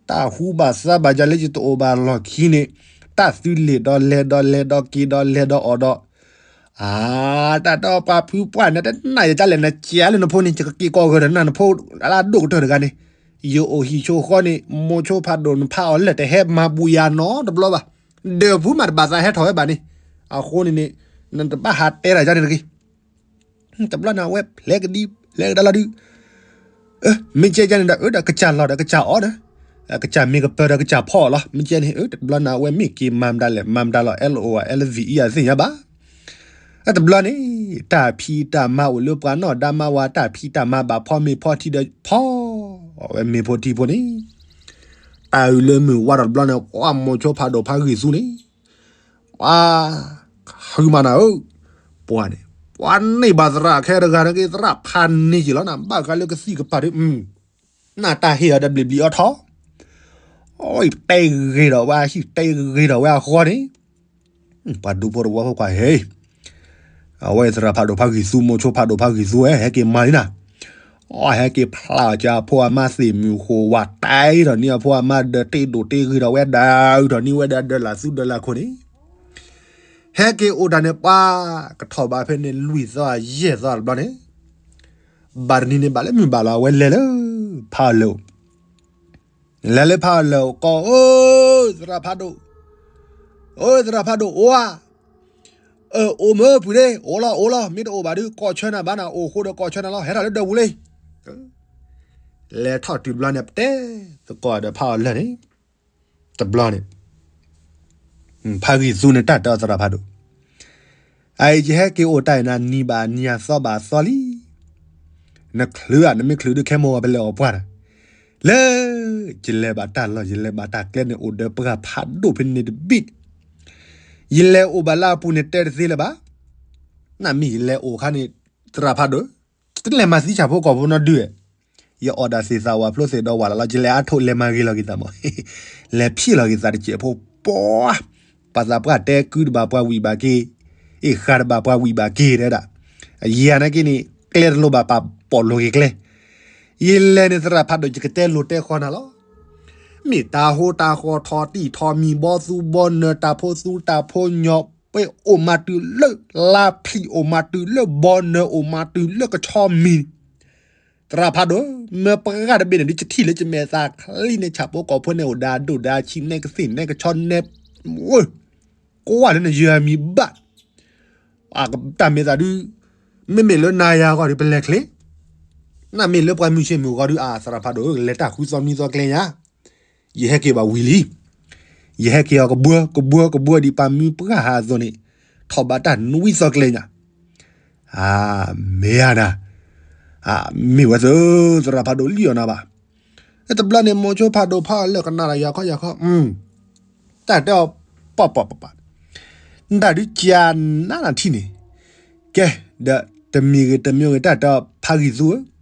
တၢ်ဟူဘၣ်သါဘၣ်ယၤလၢယတအိၣ်ဘၣ်လီၢ်ခံန့ၣ်, တၢ်သုလဲၤဒီးလဲၤဒီးလဲၤဒီးက့ၤဒီးလဲၤဒီးအီၣ်ဒီး အါ, တၢ်တဲအီၤပှၤဖုပှၢ် နတနာ်ယကလဲၣ် နကးလၢနဖိန့ၣ် ယကက့ၤကိးဂၤဒီးနၤ နဖိအလၢအဒိၣ်ကတၢၢ်တဂၤန့ၣ်, ယအိၣ်ဟံၣ်ဆိဃီန့ၣ် မိၤဆိဖးဒိၣ်နဖးအီၤလၢာ်တဟဲမၤဘူးယၤနီတဘျီဘၣ်, ဒီးဖုမးတဘၣ်သးဟဲထီၣ်ဝဲဘၣ်န့ၣ်, အဃိန့ၣ်န့ၣ် နတဘၣ်ဟးတဲတၢ်ယါန့ၣ်တဂ့ၤ. တဘျီန့ၣ် အဝဲဖျဲကဒံဖျဲကဒါလီၤဒုး မ့ၢ်ကဲကန့ၣ်ဒီး အၢ ဒီးကစၢ်လီၤဒီးကစၢ်အီၣ်ဒီး ကစၢ်မ့ၢ်ကပၢၤဒီးကစၢ်ဖီအီၤလီၤ. မ့ၢ်ကဲန့ၣ် အၢ တဘျီန့ၣ် အဝဲမ့ၢ်က့ၤမၤမတၤလဲၣ် မၤမတၤလီၤ အဲလ်အိၣ် အဲလ်ဝံၣ်အံၤ အသ့ၣ်ညါဘၣ်. တဘျီန့ၣ် တၢ်ဖံးတၢ်မၤအိၣ်လၢပှၤနီၢ်ဒါမါဝၤ တၢ်ဖံးတၢ်မၤဘၣ်ဖီမ့ၤဖီထံဒီးဖီ အဝဲမ့ၤဖိထံဖိန့ၣ် တၢ်အုးလၢမုၢ်ဝါဒီးတဘျီန့ၣ် ပှၤမိၤဆိဖးဒိၣ်ဖးဂံၢ်သူန့ၣ် ပှၤ ဃုမၤနၤဧၢ, ပှၤန့ၣ် ပှၤန့ၢ်ဘၣ်သရၣ်ခဲတဂၤန့ၣ်က့ သရၣ်ဖးန့ၢ်က့ၤလီၤနၤ ဘၣ်ဃးလၢကသံၣ်ကပၤဒ် နၢ်တၢ်ဟ့ၣ်အီၤဒီးဘျံးဘျံးအီထီၣ်, အတဲဂ့ၤဒီးဝဲ ဟံၣ်တဲဂ့ၤဒီးဝဲအဃီန့ၣ်, ပှၤဒူဖိတဝီဖိခွါဟ့ၣ် အဝဲသရၣ်ဖးဒိၣ်ဖးဂံၢ်သူ မိၤဆိဖးဒိၣ်ဖးဂံၢ်သူဝဲ ဟဲက့ၤမၤလံနၤ, အဟဲက့ၤဖျါအီၤကၢဖိအမါသ့ၣ်မုၢ်ဃိၣ်ဝး တၢ်အံၤဒီးန့ၢ်အဖိအမါဒီးတ့ဒိၣ်တ့ဂ့ၤဒီးဝဲဒၣ်အုးဒီးန့ၢ်ဝဲဒၣ်ဒီးလၢ်သူဒီးလၢ်ခိၣ်န့ၣ် ဟဲက့ၤအိၣ်တၢ်န့ၣ် ပှၤကထီၣ်ဘၣ်ဖဲန့ၣ် လွံၢ်သီယဲၢ်သီတဘျီန့ၣ်, ဘၣ်တနံၤန့ၣ် ဘၣ်လၢမုၢ်ဘၣ်လီၤ အဝဲလဲၤလၢဖးအီၤလၢာ်အိၣ်, လဲၤလၢဖးအီၤလၢာ်အိၣ် ကိး အိ သရၣ်ဖးဒိၣ်, အိ သရၣ်ဖးဒိၣ် အိဧါ, အၢ အိၣ်မၢပှၤန့ၣ် အိၣ်လီၤ အိၣ်လီၤ မ့ၢ်တအိၣ်ဘၣ်ဒီး ကိးဆၢနၤဘၣ်နၤ အိၣ်ဃိဒီးကိးဆၢနၤလီၤ ဟဲထီၣ်လၢဒၢးပူၤလံ လဲၤထီၣ်တုၤတဘျီန့ၣ် ပတဲသကိးဒီးဖးအီၤလၢာ်န့ၣ်, တဘျီန့ၣ် ဖးဂံၢ်သူန့ၣ် တၢ်တဲအီၤသရၣ်ဖးဒိၣ်, အအံၤ ယဟဲက့ၤအိၣ်တၢ်အံၤနၤ နံၤဘၣ်နံၤအသီဘၣ်အသီလံ, နချုးဧါ နမ့ၢ်ချုးဒုးခဲမိၢ်ဝဲပလဲၤအီၣ်ပှၢ်နၤ, လၢ ယလဲၤဘၣ်တၢ်လီၢ် ယလဲၤဘၣ်တၢ်ကျဲန့ၣ် အိၣ်ဒီးပှၤဖးဒိၣ်ဖဲန့ၣ်တဘ့ၣ်, ယလဲၤအိၣ်ဘၣ်လၢအပူၤန့ၣ် တဲတသ့လၢၤဘၣ်, နမ့ၢ်ယလဲၤအိၣ်အခါန့ၣ် သရၣ်ဖးဒိၣ်, တလဲၤမၤသံဆၣ်ဖိကီၢ်ဖိနီတဒု, ယအီၣ်ဒၣ်သ့ၣ်သးဝးဖျိသ့ၣ်ဒီးဝးလၢ်လီၤ ယလဲၤအါထိးလဲၤမၤဂ့ၤလီၤက့ၤသးမး, လဲၤဖံးလီၤက့ၤသးတစဲးဖိပှၤ, ပှၤသးပှၢ်တဲကုတဘၣ်ပှၤဝံၣ်ဘၣ်က့ၤ, အ့ၣ်ဃာ်တဘၣ်ပှၤဝံၣ်ဘၣ်က့ၤတဲဒၣ်, ယၤနာ်က့န့ၣ် ကျဲတလိၣ်ဘၣ်ပာ်ပိာ်လိာ်က့ၤကျဲ, ယလဲၤန့ၣ်သရၣ်ဖးဒိၣ် ယကတဲလိၤတဲဃီနၤလီၤ, မ့ၢ်တၢ်ဟိတၢ်ဃီထီၣ်တံၢ်ထီၣ်မံၤ ဘီသူဘီနၢၤ တၢ်ဖိသူတၢ်ဖိညီ ပှ့ၤအိၣ်မၤတုၤလၢ လါဖျံးအိၣ်မၤတုၤလၢ ဘီနၢၤအိၣ်မၤတုၤလၢကဆီမံၤ, သရၣ်ဖးဒိၣ်, မၢပှၤတဘ့ၣ်န့ၣ်ဒုး ယထံၣ်လၢယမဲာ်သးချံန့ၣ် ဆၣ်ဖိကီၢ်ဖိန့ၣ် အိၣ်ဒီးဒိၣ်ဒီးဆံး နဲကသ့ၣ်နဲကဆီနဲ, ဝဲ, ကွၢ်လၢနယၢၤအမံၤဘၣ်, တၢ်မဲာ်သးဒုး, မ့မ့ၢ်လၢနၤယၤအဂီၢ်ဒုး ပလဲၤချ့, နမ့ၢ်လၢပှၤမုၢ်ဆ့ၣ်မုၢ်ဂီၤဒုး အါ သရၣ်ဖးဒိၣ် လဲၤတၢ်ဃုသီနွံသီကျဲညါ ယဟဲက့ၤဘၣ်ဝံၤလံ, ယဟဲက့ၤအီၤကဘှၢ ကဘှၢ ကဘှၢဒ်ပှၤမုၢ်ပှၢ်ဟးအသိးန့ၣ်, ထီၣ်ဘၣ်တၢ်နွံသီကျဲညါ, အါ, မ့ၢ်ဧါနၤ, အါ, မ့ၢ်ဝဲသ့ၣ် သရၣ်ဖးဒိၣ်လံအီၤနၤဘၣ်, တဘျီန့ၣ် မိၤဆိဖးဒိၣ်ဖးအီၤလၢာ်ကနၣ်ဒီးယၤခီယၤခီ, တၢ်တဲအီၤ ပှၤပှၤပှၤပှၤ, နတၢ်ဒုးကနၣ်နထံၣ်န့ၣ်, ကဲ, ဒီးတမံၤဂ့ၤတမံၤဂ့ၤ တၢ်တဲအီၤဖးဂံၢ်သူဧၢ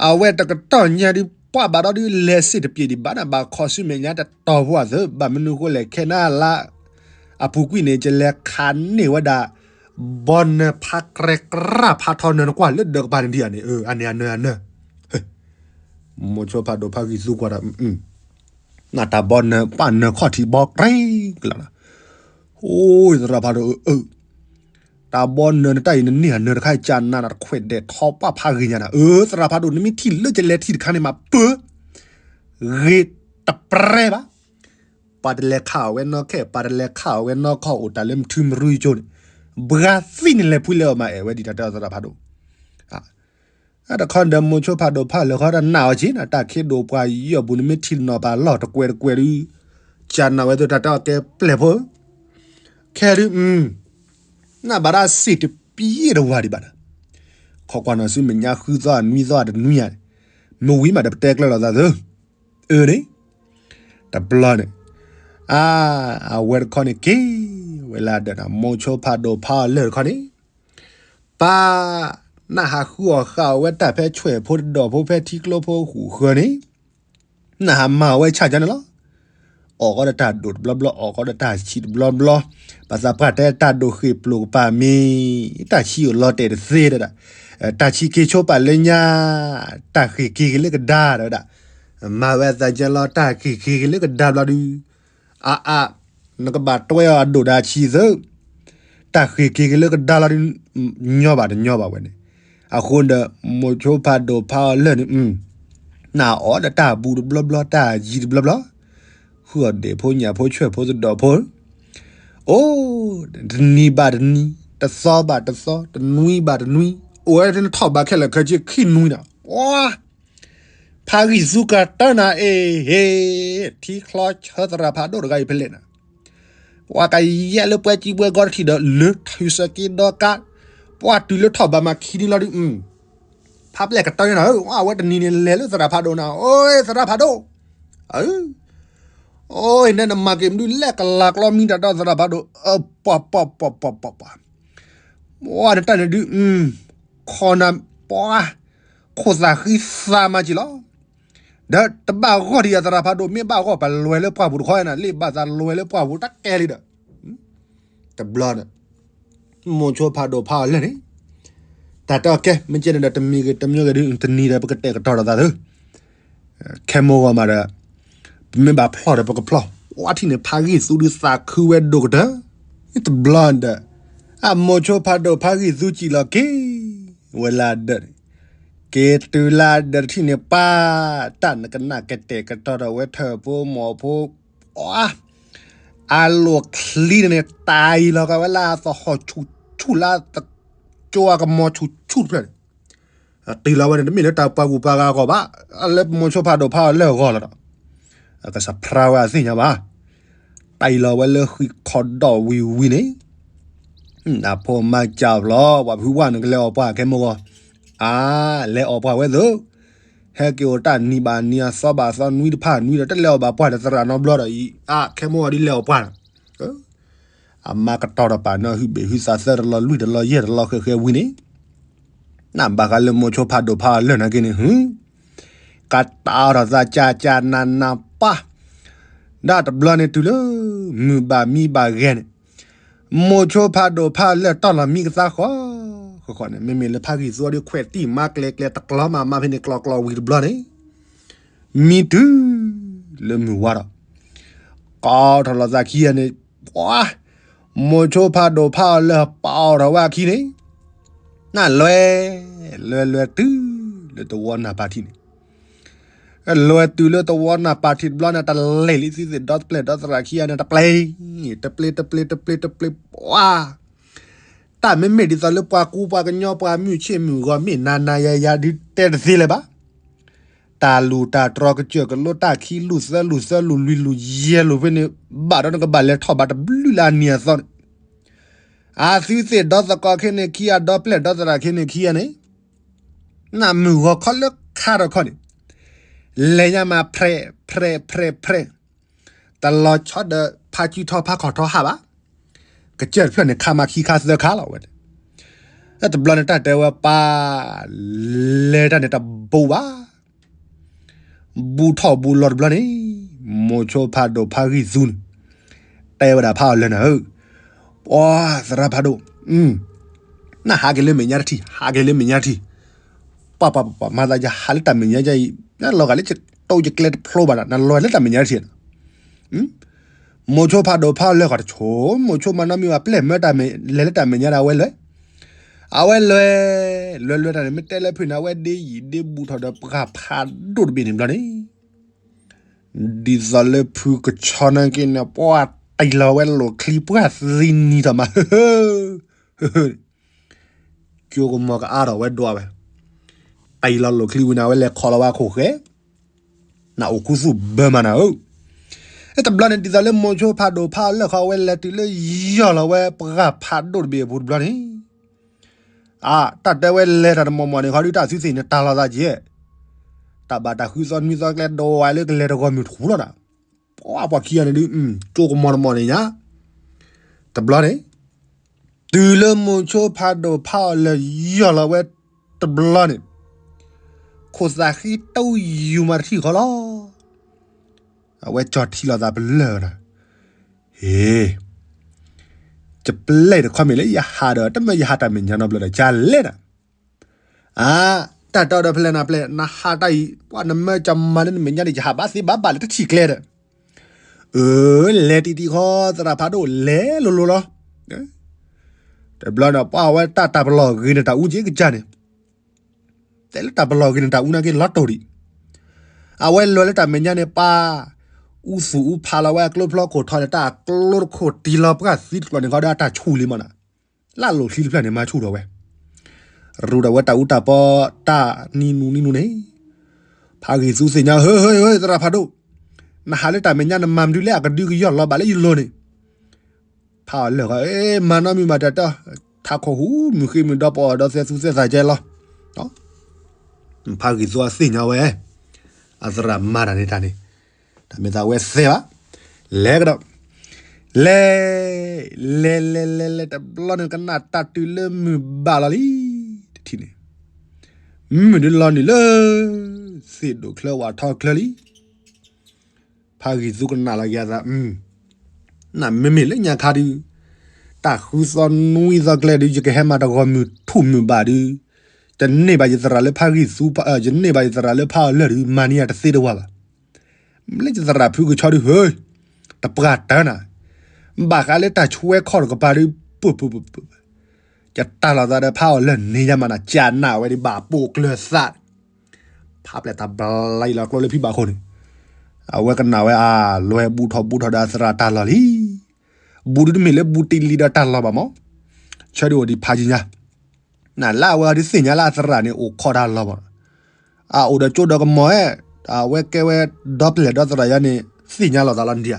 အဝဲတကတီၢ်ညါဒုး ပှၤဘၣ်ဒီးဒုး လဲၤစ့ၢ်တပျ့ၤဒံးဘၣ်နၤ ဘၣ်ခီဆူမဲာ်ညါတတီၤဖိအသိး ဘၣ်မနုၤဃိလဲၣ် ခဲနၤလၢ အပူၤကွံာ်န့ၣ် ယလဲၤခးန့ၢ်ဝဲဒၣ် ဘီနၢၤဖးကြဲးကြၢ်ဖးထီနၢၤ နကွၢ်လၢဒၢးကပၤန့ၣ်ဒံးဧါန့ၣ် အၢ အန့ၣ်အနၢၤအနၢၤ, မိၤဆိဖးဒိၣ်ဖးဂံၢ်သူကွၢ်ဒီး နတၢ်ဘီနၢၤ ပှၤနၢၤခီၣ်ထံးဘီကြဲးကြၢ်လီၤ, အိ သရၣ်ဖးဒိၣ်ဧၢ တၢ်ဘီနၢၤနတၢ်အံၤ နန့ၢ်အနၢၤတခါ ကနၤနတခွဲးဒဲးထီပှၢ်ဖးဂ့ၤညါနၤ, အၢ သရၣ်ဖးဒိၣ် နမ့ၢ်ထံၣ်လၢယလဲၤထံၣ်တခါန့ၣ်မး ပၢ ဂ့ၤတပြဲဘၣ်, ပှၤတလဲၤခးအီၤဝဲနီၢ်ခဲ ပှၤတလဲၤခးအီၤဝဲနီၢ်ခီၣ်အိၣ်တၢ်လၢမထုမရူယကၠိန့ၣ်, ဘှါသံန့ၣ်လဲၤဖှံလဲၤအီၣ်မၤအဲၣ်ဝဲဒ်တၢ်တဲအီၤသရၣ်ဖးဒိၣ် တခီဒီးမိၤဆိဖးဒိၣ်ဖးလၢာ်ခီတနာ်အီၤက့ၤနၤ တၢ်ခ့ဒိၣ်ပှၤယီၢ်ပူၤန့ၣ်မ့ၢ်ထံၣ်နီၢ်ပာ်လီၢ်တကွဲးတကွဲးဒုး, ကနၣ်ဝဲသိးတၢ်တဲအီၤကဲပျဲၢ်ဖိဧၢ, ခဲဒုး, နဘၣ်ဒၣ်စ့ၢ်တပျ့ၤတဝၤဒံးဘၣ်နၤ, ခီကွၢ်နီၢ်ဆူမဲာ်ညါဃုသီနွံသီတနွံဧါ, မ့ၢ်ဝံၤမးဒီးပတဲကျၢၤလိာ်သးသု, အၢန့ၣ်, တဘျီန့ၣ်, အါ, အဝဲတခီန့ၣ်က့ၤဝဲလၢဒၢးနၤ မိၤဆိဖးဒိၣ်ဖးအီၤလၢာ်တခီန့ၣ် ပၢ်, နဟးဃုအီၣ်ဃုအီဝဲတၢ်ဖဲဆွဲၣ်ဖိတဒီၣ်ဖိဖဲထံကျိဖိဃုာ်ဃၢၤန့ၣ်, နဟးမၤအီၤဝဲဆၣ်ကၠီန့ၣ်လီၤ. အီၣ်ဃီဒီးတၢ်ဒိၣ်တဘျီဘျီ, အီၣ်ဃီဒီးတၢ်ဆံးတဘျီဘျီ, ပှၤသးပှၢ်တဲတၢ်ဒိၣ်ဃ့ၢ်ပျိာ်ကပၤမ့ၢ်, တၢ်ဆံးအိၣ်လီၤတဲာ်တသ့ဒီး, တၢ်ဆံးက့ၤဆိပာ်လၢညါ, တၢ်ဃ့ၢ်က့ၤက့ၤလၢကဒါဒီးဝဲဒၣ်, မၤဝဲအသးကၠီလီၤ တၢ်ဃ့ၢ်က့ၤက့ၤလၢကဒါဘျီဒုး, အါအါ, နကဘၣ်တွဲအီၤအဒိၣ်ဒီးအဆံးသု, တၢ်ဃ့ၢ်က့ၤက့ၤလၢကဒါလီၤဒုး, ညီဘၣ်တညီဘၣ်ဝဲန့ၣ်, အဃိဒီး မိၤဆိဖးဒိၣ်ဖးအီၤလၢာ်န့ၣ်, နအီၣ်ဒီးတၢ်ဘူးတဘျီဘျီ တၢ်ယံၤတဘျီဘျီ, ဃုအီၣ်ဒ့ၣ်ဖိညၣ်ဖိဆွဲၣ်ဖိသဒီၣ်ဖိ, အိၣ်, တနံၤဘၣ်တနံၤ, တသီဘၣ်တသီ, တနွံဘၣ်တနွံ, အိၣ်ဝဲနထီၣ်ဘးခဲလၢာ်ခဲဆ့ခံနွံနၤ, ပှၤ ဖးဂံၢ်သူကတၢၢ်နၤအ့ၣ်, ထံချီဆၢသရၣ်ဖးဒိၣ်တဂၤအံၤဖဲလဲၣ်နၤ, ပှၤကယဲၢ်လၢပှဲၤကံပှဲၤဂီၤတထံၣ်ဒီး လၢထူစက့ဒီကါ, ပှၤတုၤလၢထီၣ်ဘးမၤခံနွံလီၤဒုး, ဖးပျဲၢ်ကတၢၢ်န့ၣ်နၤဧၢ, အဝဲတနံၤန့ၣ်လဲၤလၢသရၣ်ဖးဒိၣ်နၤ, အိၣ် သရၣ်ဖးဒိၣ်, အိၣ် နဲနမၤက့ၤမနုၤလဲၣ် ကလၤကျီမံတၢ်ဒီးသရၣ်ဖးဒိၣ်, ပှၤပှၤပှၤပှၤပှၤပှၤ, ပှၤနတၢ်န့ၣ်ဒုး, ခီနၤ, ပှၤ, ခိၣ်သးဃံသးမၤက့ၤလီၤ, ဒီးတဘၣ်ဂီၢ်ဒံးယသရၣ်ဖးဒိၣ် မ့ၢ်ဘၣ်ဂီၢ်ပလွဲလၢပှၢ်ပူၤတခီနၤ, လ့ၣ်ဘၣ်သးလွဲလၢပှၢ်ပူၤတကဲလံဒီး, တဘျီန့ၣ် မိၤဆိဖးဒိၣ်ဖးအီၤလၢာ်န့ၣ်, တၢ်တဲအီၤကဲ မ့ၢ်ကဲန့ၣ်ဒီး တမံၤဂ့ၤတမံၤဂ့ၤဒုး တနံၤဒီးပကတဲာ်ကတီၤဒီးသးသု, ခဲမိၢ်ဂီၤမးဒီး, ပမ့ၢ်ဘၣ်ဖျီၣ်ဒီးပကဖျီၣ်, ပှၤထံၣ်န့ၣ်ဖးဂံၢ်သူဒုးသးခုဝဲဒိၣ်ကတၢၢ်, တဘျီဒီး, အမိၤဆိဖးဒိၣ်ဖးဂံၢ်သူစံၣ်လီၤက့ၤ, ဝဲလၢဒၢးန့ၣ်, က့ၤတုၤလၢဒၢးတထံၣ်န့ၣ်ပၢ်, တၢ်နကနၣ်ကတဲာ်ကတီၤဒီးဝဲထၢၣ်ဖိမီၤဖိ, အလိၤချံန့ၣ်န့ၣ် တၢ်အံၤလီၤကဝဲလၢအသဟီၣ်ဆူၣ်ဆူၣ်လၢအသကၠိအကမီၤဆူၣ်ဆူၣ်တဖျၢၣ်န့ၣ်, တ့ၢ်လီၤဝဲန့ၣ် တမ့ၢ်လၢတၢ်ပှၤဂုၤပှၤဂၤအဂီၢ်ဘၣ်, လၢမိၤဆိဖးဒိၣ်ဖးအီၤလၢာ်အဂီၢ်လီၤဒီး, ကစၢ်ဖျါဝဲအသ့ၣ်ညါဘၣ်, တ့ၢ်လီၤဝဲလၢဃံခီဒီးဝံၤဝံၤန့ၣ် အဖိမါကၠၢ်ဖျီ ပှၤဖုဝၣ်နုာ်ကလဲၤအီၣ်ပှၢ်ခဲမိၢ်ဂီၤ, အါ, လဲၤအီၣ်ပှၢ်ဝဲသိး, ဟဲက့ၤအိၣ်တၢ်နံၤဘၣ်နံၤအသီဘၣ်သီနွံတဖၣ်နွံဒီး တလဲၤအီၣ်ဘၣ်ပှၢ်ဒီးသရၣ်နီတဘျီဒီးအံၤ, အါ, ခဲမိၢ်ဂီၤဒ်လဲၤအီၣ်ပှၢ်ဒီး, အမါကတီၤတပာ်နီၣ်ဟုဘ့ၣ်ဟုသးသၢတလီၤလွံၢ်တလီၤယဲၢ်တလီၤဃဲးဃဲးဝံၤန့ၣ်, နဘၣ်ဃးလၢမိၤဆိဖးဒိၣ်ဖးအီၤလၢာ်နာ်က့န့ၣ်, ကတးအီၤထီၣ်သးကၢ်ကၢ်နးနးပၢ်, ဒၣ်တဘျီန့ၣ်တုၤလၢ, မုၢ်ဘၣ်မံဘၣ်ဂဲၤန့ၣ်, မိၤဆိဖးဒိၣ်ဖးအီၤလၢာ်တီၢ်လီၤမံကသါဃီ, ဃီဃီန့ၣ် မ့မ့ၢ်လၢဖးဂံၢ်သူအီၤဒီးခွဲးတံၢ်မါကျဲကျဲတကျီမးမါဖဲန့ၣ်ကျီကျီဝံၤတဘျီန့ၣ်, မံတုၤ, လၢမုၢ်ဝါဒီး, ကီထီၣ်လီၤသးခံဂၤန့ၣ်, ပှၤ, မိၤဆိဖးဒိၣ်ဖးအီၤလၢာ်ပာ်အီၤထီၣ်ဝဲအခံန့ၣ်, နလွဲ, လွဲလွဲတုၤ, လၢတဝီနၢ်ပၢ်ထံးန့ၣ် လွဲတုၤလၢတဝီနၢ်ပၢ်ထံးတဘျီန့ၣ် တလဲၤလံသုသ့ၣ်ဒီတပျဲၢ်ဒီသရၣ်ခံဂၤန့ၣ် တပျဲၢ်, တပျဲၢ် တပျဲၢ် တပျဲၢ် တပျဲၢ် ပှၤ, တၢ်မ့မ့ၢ်ဒ်သိးလၢပှၤကူပှၤကညီပှၤမုၢ်ဆ့ၣ်မုၢ်ဂီၤမ့ၢ်နၤနၤယၤယၤဒုးတဲတသ့လၢၤဘၣ်. တၢ်လူၢ်တၢ်တြီၤကစၢၢ်ကလိတၢ်ခံလူၢ်သၢလူၢ်သၢလူၢ်လွံၢ်လူၢ်ယဲၢ်လူၢ်ဖဲန့ၣ် ဘၣ်ဒီးနကဘၣ်လဲၤထီၣ်ဘးတဘျုးလၢအနံၤအသီန့ၣ်, အသုသ့ၣ်ဒီသကိးခဲန့ၣ်ခံဂၤ ဒီပျဲၢ်ဒီသရၣ်ခဲန့ၣ်ခံဂၤန့ၣ် နမုၢ်ဂီၤခီလၢခါထီၣ်ခီန့ၣ်, လဲၤညါမးဖြဲး ဖြဲး ဖြဲး ဖြဲး, တလီၤဆီဒီးဖါစုထီဖါခီၣ်ထီဟးဘၣ်, ကစၢၢ်တဖျၢၣ်န့ၣ် ခါမးခံခါသၢခါလီၤဝဲ, တဘျီန့ၣ်တၢ်တဲဝဲပၢ်, လဲၤတၢ်န့ၣ်တဘူးဘၣ် ဘူးထီၣ်ဘူးလီၤတဘျီန့ၣ်, မိၤဆိဖးဒိၣ်ဖးဂံၢ်သူန့ၣ်, တဲဝဲဒၣ်ဖးအီၤလၢာ်နၤဧၢ, ပှၤသရၣ်ဖးဒိၣ်, နဟးက့ၤလၢမဲာ်ညါတထံၣ် ဟးက့ၤလၢမဲာ်ညါတထံၣ်, ပှၤပှၤပှၤ မၤသးယဟးလၢတၢ်မဲာ်ညါအံၤ, လီၤဂာ်လၢ တအိၣ်ယကျဲတဖျိဘၣ်ဒီး နလွဲလၢတၢ်မဲာ်ညါတထံၣ် မိၤဆိဖးဒိၣ်ဖးအီၤလၢာ်ဃီတဆိ, မိၤဆိမၤနီၣ်မံဝဲပျဲၢ်မၢတၢ်မဲာ် လဲၤလၢတၢ်မဲာ်ညါဒီးအဝဲလဲၤ, အဝဲလဲၤ, လဲၤလဲၤတၢ်န့ၣ် မ့ၢ်တဲလၢဖုန့ၣ် အဝဲဒ့ယံာ်ဒ့ဘူးထီၣ်ဒီးပှၢ်ဖးဒိၣ်တဘ့ၣ်န့ၣ်ဘျီန့ၣ်, ဒ်သိးလၢဖုကဆီနာ်က့န့ၣ် ပှၤတံၢ်လီၤဝဲလိာ်ချံပှၢ်သံနံၤထီၣ်မး, ကၠိကမီၤကအါထီၣ်ဝဲဒွးဝဲ, တံၢ်လီၤလိာ်ချံဝံၤန့ၣ် အဝဲလဲၤခီလီၤဝဲအခိၣ်ဃဲ, နအိၣ်ခူသူၣ်ဘၢမးနၤဧၢ, တဘျီန့ၣ် ဒ်သိးလၢမိၤဆိဖးဒိၣ်ဖးအီၤလၢာ်ဃီ အဝဲလဲၤတုၤလၢယီၢ်လီၤဝဲပှၢ်ဖးဒိၣ်တဘ့ၣ်အပူၤတဘျီန့ၣ် အါ, တၢ်တဲဝဲလဲၤတၢ်တမီၢ်မီၢ်န့ၣ်ခီဒုး တၢ်သုသ့ၣ်န့ၣ်တၢ်လီၤသးကဲ, တၢ်ဘၣ်တၢ်ဃုသီနွံသီကျဲဒိးဝဲလၢကလဲၤတဂီၤမုၢ်ထူလီၤဒီး, ပှၤပှၤခံဂၤန့ၣ်ဒုး, ကၠိကမီၤတမီၢ်န့ၣ်ညါ, တဘျီန့ၣ်, တုၤလၢမိၤဆိဖးဒိၣ်ဖးအီၤလၢာ်ယီၢ်လီၤဝဲတဘျီန့ၣ်, ခိၣ်သးဃံတအူယူၤမးတထံၣ်ဃီလီၤ. အဝဲကၠီထံလီၤသးပလၢၢ်နၤ, ဟ့, ယပျဲၢ်တခီမ့ၢ်လၢယဟးဒီး တမ့ၢ်ယဟးတၢ်မဲာ်ညါနီတဘျီဒီး ကလဲၣ်နၤ, အါ, တၢ်တီဒီးဖဲလဲၣ်နၤပျဲၢ် နဟးတၢ်အံၤ ပှၤနမၢကမၤလၢနမဲာ်ညါန့ၣ် ယဟးဘၣ်သ့ဘၣ်ဘၣ်လၢတထံၣ်ကျဲဒီး, အၢ, လဲၤတံၢ်တံၢ်ဃီ သရၣ်ဖးဒိၣ်လဲၤလိၤလိၤလီၤ. တဘျီန့ၣ် ပှၤအဝဲတၢ်တၢ်ပလီၢ်ဂ့ၤန့ၣ် တၢ်အူက့ကစၢ်န့ၣ်, တဲလၢတၢ်ပလီၢ်ဂ့ၤန့ၣ် တၢ်အူနာ်က့လီၤတိၢ်ဒံး, အဝဲလဲၤလၢတၢ်မဲာ်ညါန့ၣ် ပၢ်, အူသူၣ်အူဖးလီၤဝဲအကျိဖျီခိၣ်ထီန့ၣ် တၢ်အကျိတခိၣ်တံၢ်လီၤပှၢ်သံတကျိၤန့ၣ် ခီဒီးအတၢ်ဆူၣ်လံမးနီၤ, လၢလိၣ်ချံတဖျၢၣ်န့ၣ် မၤဆူၣ်ထီၣ်ဝဲ, ရူဒီးဝဲတၢ်အူတၢ်ပီ တၢ်နံၤနူၤနံၤနူၤန့ၣ်, ဖးဂံၢ်သူသ့ၣ်ညါ ဟ့ ဟ့ ဟ့ သရၣ်ဖးဒိၣ်, နဟးလၢတၢ်မဲာ်ညါနမၤမနုၤလဲၣ် အကဒုကယီၢ်လီၤဘၣ်လၢယလိၤန့ၣ်, ဖးအီၤလၢာ်ဃီ မၤနီတမံၤဘၣ်တၢ်တီ, ထးခိၣ်ဟူး မုၢ်ဃ့မုၢ်ဒီ ပအီၣ်ဒီးသဲသူသဲသးကဲလီၤ. ဖးဂံၢ်သူအသ့ၣ်ညါဝဲ, အသရၣ်မၤတၢ်န့ၣ်တၢ်န့ၣ်, တၢ်မ့ၢ်သးဝဲသဲဘၣ်, လဲၤကဒီး, လဲၤ, လဲၤလဲၤလဲၤလဲၤ တဘျီန့ၣ်ကနၣ်တၢ်တုၤလၢမုၢ်ဘၣ်လီၤလံ, တထံၣ်န့ၣ်, မုၢ်ဒုးလီၤနုာ်လၢ, သ့ၣ်ဒိၣ်ချၢဝၣ်ထီချၢလံ. ဖးဂံၢ်သူကနၣ်လီၤက့ၤအသး, နမ့မ့ၢ်လၢညါခါဒုး, တၢ်ဃုသီနွံသီကျဲဒုး ယကဟဲမၤတဂီၤမုၢ်ထူၣ်မုၢ်ဘၣ်ဒုး, ယန့ၢ်ဘၣ်ယသရၣ်လၢဖးဂံၢ်သူ, ယန့ၢ်ဘၣ်ယသရၣ်လၢဖးအီၤလၢာ်ဒုး မၤန့ၢ်ယၤတသ့တဝါဘၣ်. လၢယသရၣ်ဖုကဆီဒုး ဟ့, တပှၢ်တၢၢ်နၤ, ဘၣ်ဃးလၢတၢ်ဆွဲခီၣ်တကပၤဒုး, ပူၤပူၤပူၤပူၤ, ယတၢ်လီၤသးဒီးဖးအီၤလၢာ်န့ၢ်ယၤမးနၤ ကနၣ်ဝဲဒ်ဘၣ် ပိာ်ကျၢၤသး ဖးပျဲၢ်တၢ်ဘျါလီၤကျိလၢဖံဘၣ်ခိၣ်န့ၣ်, အဝဲကနၣ်ဝဲအါ, လွဲဘူးထီၣ်ဘူးထီၣ်ဒီးအသရၣ်တၢ်လီၢ်လံ. ဘူးဒုးတမ့ၢ်လၢဘူးတ့ၢ်လံဒီးတၢ်လီၢ်ဘၣ်မး, ဆၢဒုးအိၣ်ဒံးဖးယံၤညါ, နလၢအဝဲဒုးသ့ၣ်ညါလၢအသရၣ်န့ၣ် အိၣ်ခိးတၢ်လီၢ်ဘၣ်, အအိၣ်ဒီးကၠိဒီးကမီၤဧဲ, အဝဲကဲဝဲဒီပလဲၣ်ဒီသရၣ်ယါန့ၣ် သ့ၣ်ညါလီၤသးလီၤဒံးဧါ.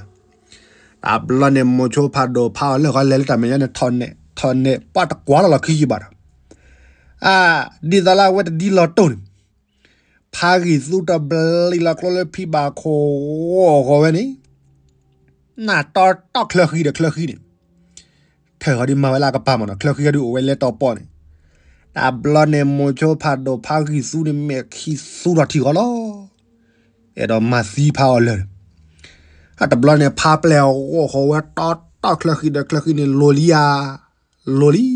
တဘျီန့ၣ် မိၤဆိဖးဒိၣ်ဖးအီၤလၢာ်ဃီလဲၤလၢတၢ်မဲာ်ညါန့ၣ် ထီၣ်နဲၣ်ထီၣ်နဲၣ် ပှၤတကွၢ်လီၤလီၤခံယံာ်ဘၣ်ဒီး, အါ, ဒ်သိးလၢအဝဲတဒ်လီၤတိၢ်န့ၣ်, ဖးဂံၢ်သူတဘျါလီၤကျိလၢဖံဘၣ်ခိၣ်ဂီၢ်ဂီၢ်ဝဲန့ၣ်, နၢ်တီတီချၢဃံဒီးချၢဃံန့ၣ်, ထၢၣ်ဃီဒုးမၤဝဲလၢအကပၤမးနီၤ ချၢဃံဃီဒုးအိၣ်ဝဲလဲၤတီၤပီၣ်န့ၣ်, တဘျီန့ၣ် မိၤဆိဖးဒိၣ်ဖးဂံၢ်သူန့ၣ် မဲာ်ခံသူထီၣ်ထံၣ်ဃီလီၤ. အဲၣ်ဒိးမၤသံဖးအီၤလၢာ်န့ၣ်, တဘျီန့ၣ် ဖးပျဲၢ်ဂီၢ်ဃီဝဲတီတီချၢဃံဒီးချၢဃံန့ၣ် လိၤလံဧါ, လိၤလံ,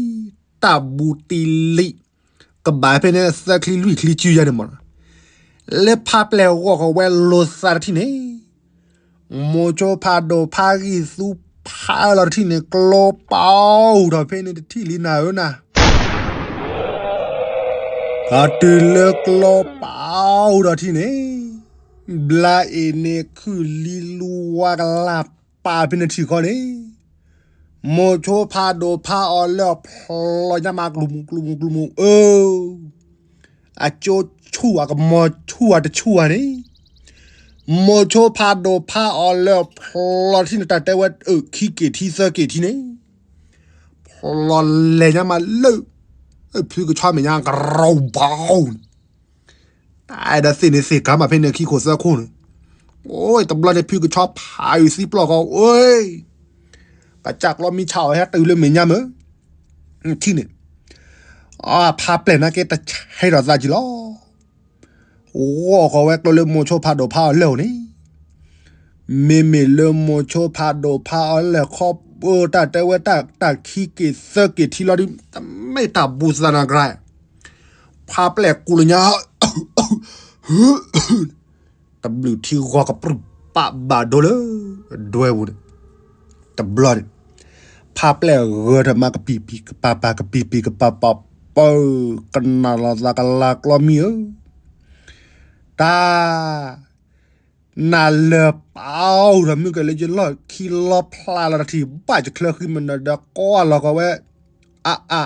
တၢ်ဘူးတ့ၢ်လံ, ကဘၣ်ဖဲန့ၣ်သၢချံလွံၢ်ချံစုယါန့ၣ်မးနီၤ, လၢဖးပျဲၢ်ဂီၢ်ဃီဝဲလိၤသးတထံၣ်န့ၣ် မိၤဆိဖးဒိၣ်ဖးဂံၢ်သူဖးအၢလီၤတထံၣ်န့ၣ် ကျိပာ်အူထီၣ်ဖဲန့ၣ်တထံၣ်လံနၤဧၢနၤ, ကတုၤလၢကျိပာ်အူထီၣ်ထံၣ်န့ၣ်, ဘျါအ့ၣ်န့ၣ်ခုၣ်လံလူဝါကလၢ်ပာ်ဖဲန့ၣ်ထံၣ်ဃီန့ၣ်, မိၤဆိဖးဒိၣ်ဖးအီၤလၢာ်ဖျိညါမး ကျူၤမူၤကျူၤမူၤကျူၤမူၤအၢ အကၠိဆူၣ်အကမီၤဆူၣ်အတဆူၣ်ဧါန့ၣ်, မိၤဆိဖးဒိၣ်ဖးအီၤလၢဖျိထံၣ်န့ၣ် တၢ်တဲဝဲအၢခံက့ၤထံသၢက့ၤထံန့ၣ်, ဖျိလဲၤညါမးလၢ ဖုကဆီမဲာ်ညါကရီဘီန့ၣ်, တၢ်အဲၣ်ဒိးသ့ၣ်န့ၣ်သ့ၣ်ကၤမးဖဲန့ၣ်ခံခိၣ်သၢခိၣ်န့ၣ်, အိၣ်တဘျီန့ၣ် ဖုကဆီဖးအုးသံပျီၢ်ဃီ အိၣ် ကစၢ်ကျီမံဆါအီၤဟဲတုၤလၢမဲာ်ညါမး ထံၣ်န့ၣ်, အဖးပျဲၢ်နာ်က့တဆဲးထီၣ်သးကံလီၤ, ဂီၢ်ဃီဝဲကျိလၢမိၤဆိဖးဒိၣ်ဖးအီၤလၢာ်န့ၣ်, မ့မ့ၢ်လၢမိၤဆိဖးဒိၣ်ဖးအီၤလၢာ်ခီ ပၢတၢ်တဲဝဲတၢ်ခံက့ၤသၢက့ၤထံလီၤဒုး တမ့ၢ်တၢ်ဘူးသးနၤကြၢး, ဖးပျဲၢ်ကူလၢညါ တဘျုးထံဂီၤကပြုၢ်ပာ်ဘၣ်ဒိလၢ ဒွဲပူၤန့ၣ်, တဘျီန့ၣ်, ဖးပျဲၢ်ဂၢၢ်ထီၣ်မးကပံာ်ပံာ်ကပၤပၤကပံာ်ပံာ်ကပၤပၤပၢ်, ကနၣ်လီၤသးကလၤကျီမံဧၢ, တၢ် နၢ်လၢာ်ပာ်အူထီၣ်မုၢ်ကလၢယလီၢ်ခံလီၤဖျါလီၤတထံၣ် ဘၣ်ယချၢဃံမနုၤဒီးကွၢ်လီၤကီးဝဲ, အါအါ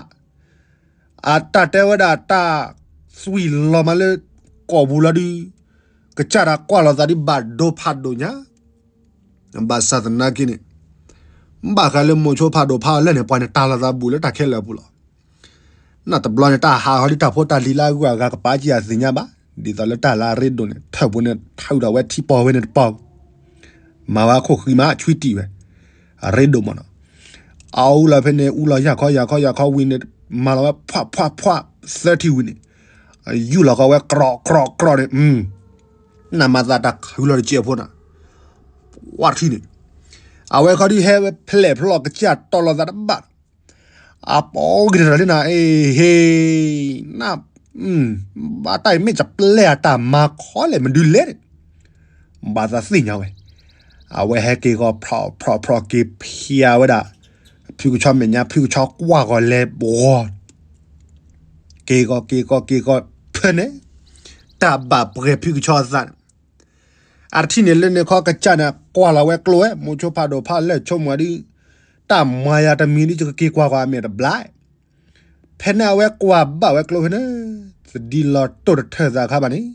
အတၢ်တဲဝဲဒၣ်တၢ်သွံၣ်လီၤမးလၢ ကိာ်ပူၤလီၤဒုး, ကစၢ်တၢ်ကွၢ်လီၤသးဒ်ဘၣ်ဒိဖးဒိၣ်ညါ, ဘၣ်ဆၣ်သနာ်က့န့ၣ်, ဘၣ်ဃးလၢမိၤဆိဖးဒိၣ်ဖးအီၤလၢာ်န့ၣ် ပှၤန့ၣ်တၢ်လီၤသးဘူးလၢတၢ်ခဲလၢာ်အပူၤလီၤ. နတဘျီန့ၣ် တၢ်ဟးဟီဒ်တၢ်ဖိတၢ်လံၤလၢအဂုၤအဂၤကပာ်ကံအသ့ၣ်ညါဘၣ်, ဒ်သိးလၢတၢ်လၢအရ့ဒိၣ်န့ၣ် ထၢၣ်ပူၤန့ၣ် ထုးဒီးဝဲထံပီၢ်ဝဲန့ၣ်တပီၢ်, မၤဝဲခိၣ်ဃံမး ဆွံတံၢ်ဝဲ, အရ့ဒိၣ်မးနီၤ, အအူလီၤဖဲန့ၣ် အူလီၤယၢ်ခီယၢ်ခီယၢ်ခီဝံၤန့ၣ် မၤလီၤဝဲဖှၣ်ဖှၣ်ဖှၣ် သၢထံၣ်ဝံၤန့ၣ်, ယူၢ်လီၤကီးဝဲကြီးကြီးကြီးန့ၣ်, နမၤသးတၢ်ခုလီၤတစဲးဖိနီၤ, ကွၢ်ထံၣ်န့ၣ်, အဝဲခီဒုးဟဲဝဲဖျဲၣ်ဖျီၣ်ကစၢ်တီလီၤသးတဘၣ်, အပီၤဂ့ၤတလၢနၤ အ့ဟ့, န, ဘၣ်တၢ်အံၤမ့ၢ်တပျဲၢ်အတၢ်မၤခီလဲၣ်မနုၤလဲၣ်န့ၣ်, ဘၣ်သးသ့ၣ်ညါဝဲ, အဝဲဟဲက့ၤဂီၤဖျီၣ်ဖျီၣ်ဖျီၣ်က့ၤဖျါဝဲဒၣ်, ဖုကဆီမဲာ်ညါ ဖုကဆီကွၢ်ဂီၤလဲၤဘှီ က့ၤဂီၤက့ၤဂီၤက့ၤဂီၤဖဲန့ၣ်, တၢ်ဘၣ်ပှဲၤဖုကဆီအသးန့ၣ်, အတထံၣ်န့ၣ်လၢန့ၣ်ခီကစၢ်န့ၣ် ကွၢ်လီၤဝဲကျိဝဲ မိၤဆိဖးဒိၣ်ဖးလၢာ်ဆိကမိၣ်ဒုး, တၢ်မၤယၤတမံၤဒုး ယကက့ၤကွၢ်ကွၢ်အမဲာ်တဘျါ, ဖဲန့ၣ်အဝဲကွၢ်ဘၣ်ဝဲကျိဖဲန့ၣ်, သဒံးလီၤတိၢ်တထၢၣ်သးခါဘၣ်န့ၣ်,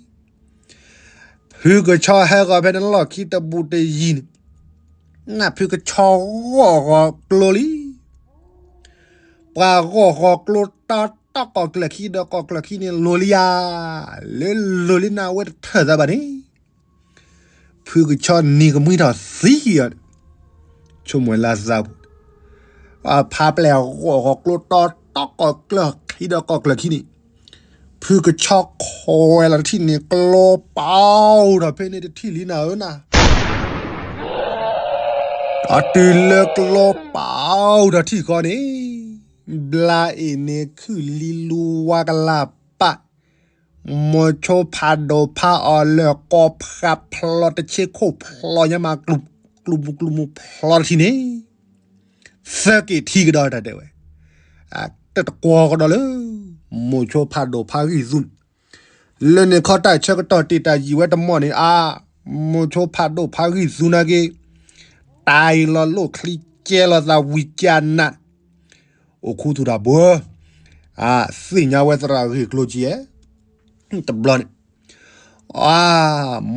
ဖုကဆီဟဲဂီၤဖဲန့ၣ်လီၢ်ခံတဘူးတယံၤန့ၣ်, နၢ်ဖုကဆီဂီၢ်ဂီၤကျိလံ ပှၤဂီၢ်ဂီၤကျိတီတီကီၢ်ကျၢၢ်ခံဒီးကီၢ်ကျၢၢ်ခံန့ၣ် လိၤလံဧါ, လၢလိၤလံနၢ်ဝဲတထၢၣ်သးဘၣ်န့ၣ်, ဖုကဆီနံၤကမှံထီၣ်သံအီၤ, ဆိကမိၣ်လၢသးပူၤ, ဖါပျဲၢ်ဂီၢ်ဂီၤကျိတီတီကီၢ်ကျၢၢ်ခံဒီးကီၢ်ကျၢၢ်ခံန့ၣ်, ဖုကဆီခွဲးလီၤတထံၣ်န့ၣ် ကျိပာ်ထီၣ်ဖဲန့ၣ်တထံၣ်လံနၤဧၢနၤ အတုၤလၢကျိပာ်ထီၣ်ထံၣ်ဃီန့ၣ်, ဘျါအ့ၣ်န့ၣ်ခုၣ်လံလူဝါကလၢ်ပာ်, မိၤဆိဖးဒိၣ်ဖးအီၤလၢာ်ကိးဖးဖျီတဆ့ခိၣ်ဖျီညါ မၤကျူၤမူကျူၤမူဖျီတထံၣ်န့ၣ်, သၢက့ၤထံကဒီးတၢ်တဲဝဲ, တတကွီၤကဒီးလၢ မိၤဆိဖးဒိၣ်ဖးဂံၢ်သူန့ၣ်, လၢန့ၣ်ခီတၢ်ဆၢကတီၢ်တ့ၢ်တၢ်ယံာ်ဝဲတမီၢ်န့ၣ် အါ, မိၤဆိဖးဒိၣ်ဖးဂံၢ်သူနာ်က့ၤ, တၢ်အံၤလီၤလိၣ်ချံကဲလီၤသးဝံၤကၢနး, အိၣ်ခူသူၣ်တၢ်ဘၢ, သ့ၣ်ညါဝဲသရၣ်ဂ့ၢ်ကျိၤကဲ, တဘျီန့ၣ်, အါ,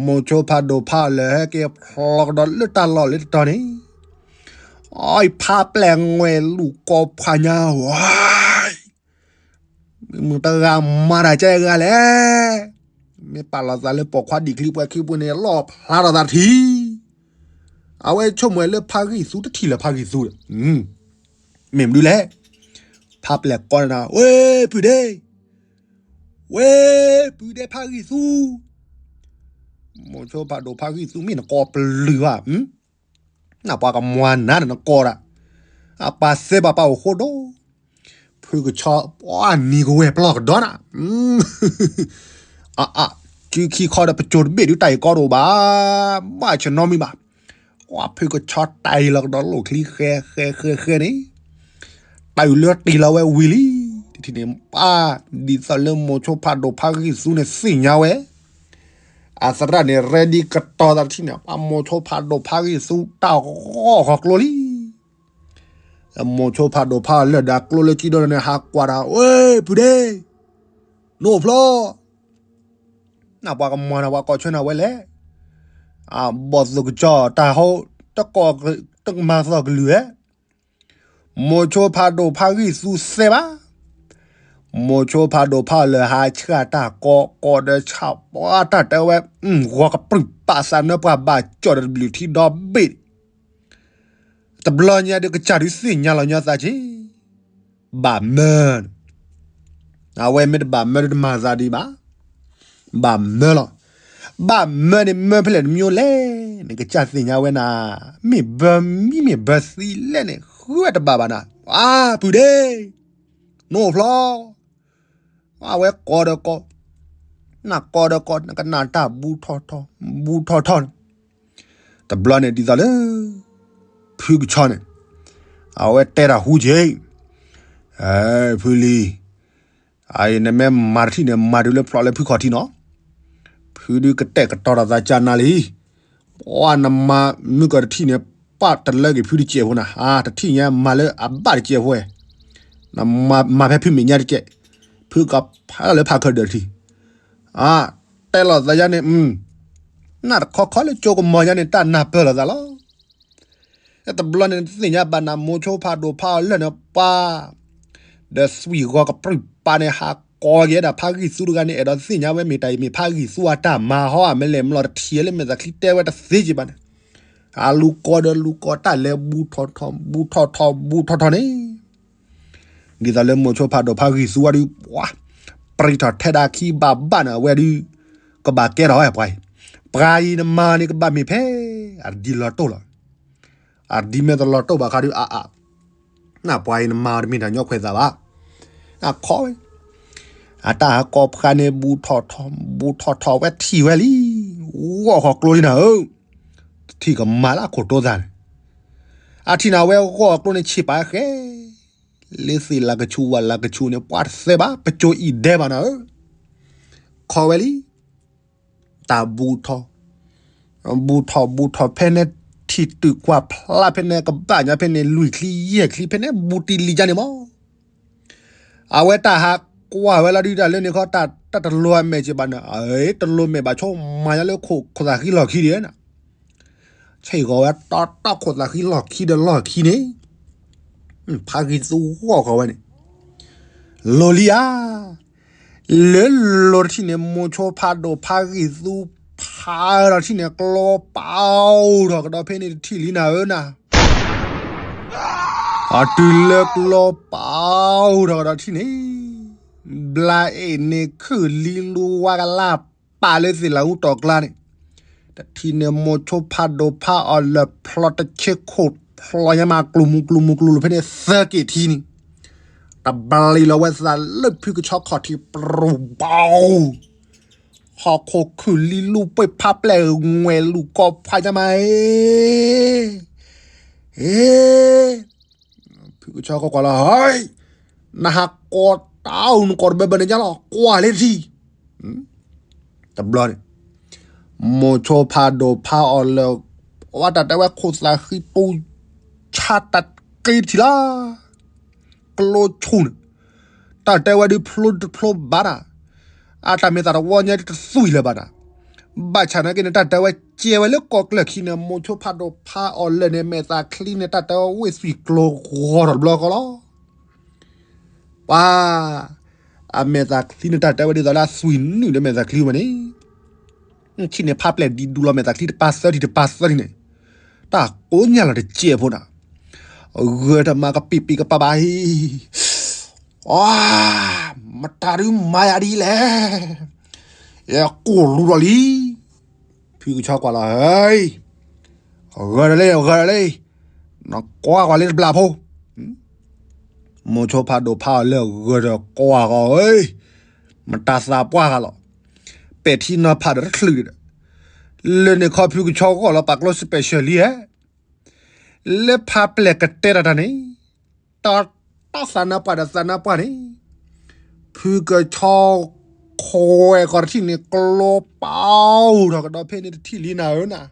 မိၤဆိဖးဒိၣ်ဖးအီၤလၢာ်ဟဲက့ၤဖျီကဒီးလၢတၢ်လီၢ်လၢတတီၤန့ၣ်, အီ ဖါပျဲၢ်ငွဲၣ်လူၢ်ကိးဖးညါဝဲ မ့ၢ်တဂၤမၤတၢ်ကဲဂၤလဲၣ်, မ့ၢ်ပာ်လီၤသးလၢပိာ်ခွါဒံၣ်ချံပှဲၤခံပူၤန့ၣ် လီၣ်ဖျါထီၣ်သးတထံၣ်, အဝဲဆိကမိၣ်လၢဖးဂံၢ်သူတထံၣ်လၢဖးဂံၢ်သူ, မ့ၢ်မနုၤလဲၣ်, ဖါပျဲၢ်ကိးနၤ ဝဲပုၢ်ဒ့, ဝဲပုၢ်ဒ့ဖးဂံၢ်သူ, မိၤဆိဖးဒိၣ်ဖးဂံၢ်သူမ့ၢ်နကိးပျုၤဘၣ် နပှၤကမွၤနၤန့ၣ်နကိးဒၣ်, အပှၤသ့ပှၤပာ်အိၣ်ဃိဒီး, ဖုကဆီပှၤနံၤကဝဲၢ်ပျီၢ်ကဒီးနၤ, အအ, စုခံခီဒီးပစိၤတဘ့ၣ်ဒုးတၢ်အံၤကီတအိၣ်ဘၣ်, ဘၣ်ဆၢနီတမံၤဘၣ်, ကွၢ်ဖုကဆီတၢ်အံၤလီၤကဒီးလိၣ်ချံဃဲဃဲဃဲဃဲန့ၣ်, တၢ်အံၤလၢတ့ၢ်လီၤဝဲဝံၤလံ, တထံၣ်န့ၣ်ပၢ်, ဒ်သိးလၢမိၤဆိဖးဒိၣ်ဖးဂံၢ်သူန့ၣ်သ့ၣ်ညါဝဲ အသရၣ်န့ၣ် ready ကတီၤသးတထံၣ်န့ၣ် ပှၤမိၤဆိဖးဒိၣ်ဖးဂံၢ်သူတၢ်ဂီၢ်ဂီၤကျိလံ, မိၤဆိဖးဒိၣ်ဖးလၢာ်ဒီးကျိလၢကံဒီန့ၣ် ဟးကွၢ်တၢ် ဝဲပုၢ်ဒ့, နအိၣ်ဖျီ, နပှၤကမွၤနၤပှၤကိးဆၢနၤဝဲလဲၣ်, အဘီၣ်သိၣ်ကစီၤတၢ်ဟိ, တကိး, တကမၤသီၣ်ကလုၢ်ဝဲ မိၤဆိဖးဒိၣ်ဖးဂံၢ်သူစဲးဘၣ်, မိၤဆိဖးဒိၣ်ဖးလၢာ်ဟးဆှၣ်တၢ်ကိးကိးဒီးဆၣ်ပှၤတၢ်တဲဝဲ, ဂီၤကပြုၢ်ပာ်သးနၢပှၤဘၣ်ကၠီၣ်ဒီးတဘျုးထံဒီဘ့ၣ်, တဘျီညါဒုးကစၢ်ဒုးသ့ၣ်ညါလီၤညီသးက့ၤ, ဘၣ်မၢ အဝဲမ့ၢ်တဘၣ်မၢဒုးတမၤသးဒံးဘၣ်, ဘၣ်မၢလီၤ, ဘၣ်မၢန့ၣ်မၢဖဲလဲၣ်တမံၤလဲၣ်, နကစၢ်သ့ၣ်ညါဝဲနၤ, မ့ၢ်ဘၢမံမ့ၢ်ဘၢသံလဲၣ်န့ၣ် ဃုဝဲတဘၣ်ဘၣ်နၤ, အါပုၢ်ဒ့, နအိၣ်ဖျီ, အဝဲကိးဒီးကိး, နကိးဒီးကိး နကနၣ်တၢ်ဘူးထီၣ်ထီၣ်, ဘူးထီၣ်ထီၣ်န့ၣ်, တဘျီန့ၣ်ဒ်သိးလၢ ဖုကဆီန့ၣ်, အဝဲတဲတၢ်ဟူက့ၤ, ဖုလံၤ, အအံၤနမ့ၢ်မၤတထံၣ်န့ၣ် မၤတုၤလၢဖျိးလၢဖုခီၣ်ထံးနီၤ, ဖုဒုးကတဲာ်ကတီၤတၢ်သးကၢ်နၤလံ, ပှၤနမၤမုၢ်ကီၢ်တထံၣ်န့ၣ် ပာ်တလၢက့ၤဖုတစဲးဖိနၤ, တထံၣ်ညါမၤလၢအဘၣ်တစဲးဖိဝဲ, နမၤဖဲဖုမဲာ်ညါတစဲး, ဖုကဖးလၢဖးခၢၣ်ဒၢးတထံၣ်, တဲလိာ်သးယါန့ၣ်, နၢ်တခီခီလၢကၠိကမီၤယါန့ၣ် တၢ်နၢ်ပၢၢ်လိာ်သးလီၤ. တဘျီန့ၣ် သ့ၣ်ညါဘၣ်နၤ မိၤဆိဖးဒိၣ်ဖးအီၤလၢာ်န့ၣ်ပှၤ, ဒီးသွံၣ်ဂီၤကပြုၢ်ပာ်န့ၣ် ဟးကိးက့ၤဒၣ်ဖးဂံၢ်သူတဂၤန့ၣ် အဲၣ်ဒိးသ့ၣ်ညါဝဲမ့ၢ်တၢ်အံၤမ့ၢ်ဖးဂံၢ်သူအတၢ်မၤဟီဧါ မ့ၢ်လဲၣ်မ့ၢ်လီၤတထံၣ်လၢမဲာ်သးချံတဲဝဲတသ့က့ၤဘၣ်န့ၣ်, အလူၤကိးဒီးလူၤကိးတၢ်လဲၤဘူးထီၣ်ထီၣ် ဘူးထီၣ်ထီၣ် ဘူးထီၣ်ထီၣ်န့ၣ် ဒ်သိးလၢမိၤဆိဖးဒိၣ်ဖးဂံၢ်သူဝဲဒုး ပှၤပြံထီၣ်ထဲဒၣ်ခံဘၣ်ဘၣ်န့ၣ် အဝဲဒုး ကဘၣ်ကဲထီၣ်ဝဲပှၤအံၤ, ပှၤအံၤနမၤန့ၣ်ကဘၣ်မ့ၢ်ဖဲ အဒံလီၤတိၢ်လီၤ. အဒံမ့ၢ်တလီၤတိၢ်ဘၣ်ခါဒုး အအ နပှၤအံၤနမၤတမ့ၢ်တၢ်ညီခွဲးသးဘၣ်. အခီဝဲ အတၢ်ဟးကိးဖှါန့ၣ် ဘူးထီၣ်ထီၣ် ဘူးထီၣ်ထီၣ်ဝဲထံၣ်ဝဲလံ. ဂီၢ်ဃီၤကျိလံနၤဧၢ, တထံၣ်ကမၤလၢအခိၣ်တိသးန့ၣ်, အထံၣ်နၤဝဲဂီၢ်ကျိန့ၣ်ဆံးပာ်ဃဲ လၢသ့ၣ်လၤကဆူးဝၣ်လၤကဆူးန့ၣ် ပှၤတသဲဘၣ် ပစိၤအံၤဒဲးဘၣ်နၤဧၢ, ခီဝဲလံ. တၢ်ဘူးထီၣ် ဘူးထီၣ်ဘူးထီၣ်ဖဲန့ၣ် ထံၣ်တုၤကွၢ်ဖျါဖဲန့ၣ် ကဘၣ်ညါဖဲန့ၣ် လွံၢ်ချံယဲၢ်ချံဖဲန့ၣ် ဘူးတံၢ်လံၤကါန့ၣ်မး, အဝဲတၢ်ဟးကွၢ်ဝဲလီၤဒုးတၢ်လၢန့ၣ်ခီ တၢ်တလိၤအမဲာ်က့ၤဘၣ်နၤ, တလိၤမဲာ်ဘၣ်ဆိ မၤညါလၢခိၣ်သးဃံလီၢ်ခံဒံးနၤ, ဆဲးဂီၤဝဲတီတီခိၣ်သးဃံလီၢ်ခံဒီးလီၢ်ခံန့ၣ်, ဖါဂံၢ်သူဂီၢ်ဃီၤဝဲန့ၣ် လိၤလံဧါ. လၢလိၤတထံၣ်န့ၣ် မိၤဆိဖးဒိၣ်ဖးဂံၢ်သူ ဖးဒီးထံၣ်န့ၣ် ကျိပာ်အိၣ်ထီၣ်ကဒီးဖဲန့ၣ်တထံၣ်လံနၤဧၢနၤ, အတုၤလၢကျိပာ်အိၣ်ထီၣ်ကဒီးထံၣ်န့ၣ်, ဘျါအ့ၣ်န့ၣ်ခုၣ်လံလူဝါကလၢ်ပာ်လၢသ့ၣ်လၤဟူတီၢ်ကျါန့ၣ်, တထံၣ်န့ၣ် မိၤဆိဖးဒိၣ်ဖးအီၤလၢဖျီတဆ့ခိၣ်ဖျီညါမး ကျူၤမူကျူၤမူကျူၤလီၤဖဲန့ၣ်သၢက့ၤထံန့ၣ်, တဘျီလီၤဝဲသးလၢဖုကဆီခီၣ်ထံး ပရူၤဘီ ဟီၣ်ခိၣ်ခုၣ်လံလူပှ့ၤဖးပျဲၢ်ငွဲၣ်လူၤကီဖးညါမး အ့ ဖုကဆီခိၣ်ကွၢ်လီၤ ဟဲ နဟးကိးတၢ်အိၣ်နကိးတဘၢဘၢန့ၣ်ညါလီၤ ကွၢ်လၢထံ တဘျီန့ၣ် မိၤဆိဖးဒိၣ်ဖးအီၤလၢ ဝဲတၢ်တဲဝဲခိၣ်သးဃံတိၢ်ဆါတၢ်က့ထံလီၤ ကျိဆူၣ်န့ၣ် တၢ်တဲဝဲဒုးဖျိတဖျိဘၣ်တၢ် အတၢ်မ့ၢ်သးတဝီညါတသွံၣ်လၢၤဘၣ်တၢ် ဘၣ်ဆၣ်နာ်က့န့ၣ် တၢ်တဲဝဲကဲဝဲလၢကီၢ်ကျၢၢ်ခံန့ၣ် မိၤဆိဖးဒိၣ်ဖးအီၤလၢာ်န့ၣ် မဲာ်သးချံန့ၣ် တၢ်တဲဝဲဝ့ၢ်သွံၣ်ကျိၤဂီၤထီၣ်တဘျီဃီလီၤ ပှၤ အမဲာ်သးချံန့ၣ် တၢ်တဲဝဲဒ်သိးလၢအသွံၣ်နုာ်လၢမဲာ်သးချံဝဲန့ၣ် ထံၣ်န့ၣ်ဖးပျဲၢ်ဒံးဒူလီၤမဲာ်သးချံတပၤသၢထံၣ်တပၤသၢထံၣ်န့ၣ် တၢ်ကိးညါလီၤတစဲးဖိန့ၣ် ဂၢၢ်တမၤကပံာ်ပံာ်ကပၤဘၣ်ဟံၣ် အ မတၤဒုးမၤယၤဒ်လဲၣ် ယကိၢ်လူလီၤလံ ဖုကဆီကွၢ်လီၤ ဟဲ ဂၢၢ်ဒီးလံ ဂၢၢ်ဒီးလံ နကွၢ်ကွၢ်လၢတဘျီဖိ မိၤဆိဖးဒိၣ်ဖးအီၤလၢဂၢၢ်ဒီးကွၢ်ဂီၤ မတၤသးပှၢ်ဂၤလီၤ ပဲာ်ထံနီၤဖးဒီးတချုးဒီး လၢန့ၣ်ခီဖုကဆီဂီၢ်လီၤပာ်ကျိ special လံ လၢဖးပျဲၢ်ကတဲတၢ်တၢ်န့ၣ် တၢ်တၢ်သးနါပှၢ်ဒီးသးနါပှၢ်န့ၣ် ဖုကဆီခွဲးကီၢ်တထံၣ်န့ၣ် ကျိပာ်အိၣ်ထီၣ်ကဒီးဖဲန့ၣ်တထံၣ်လံနၤဧၢနၤ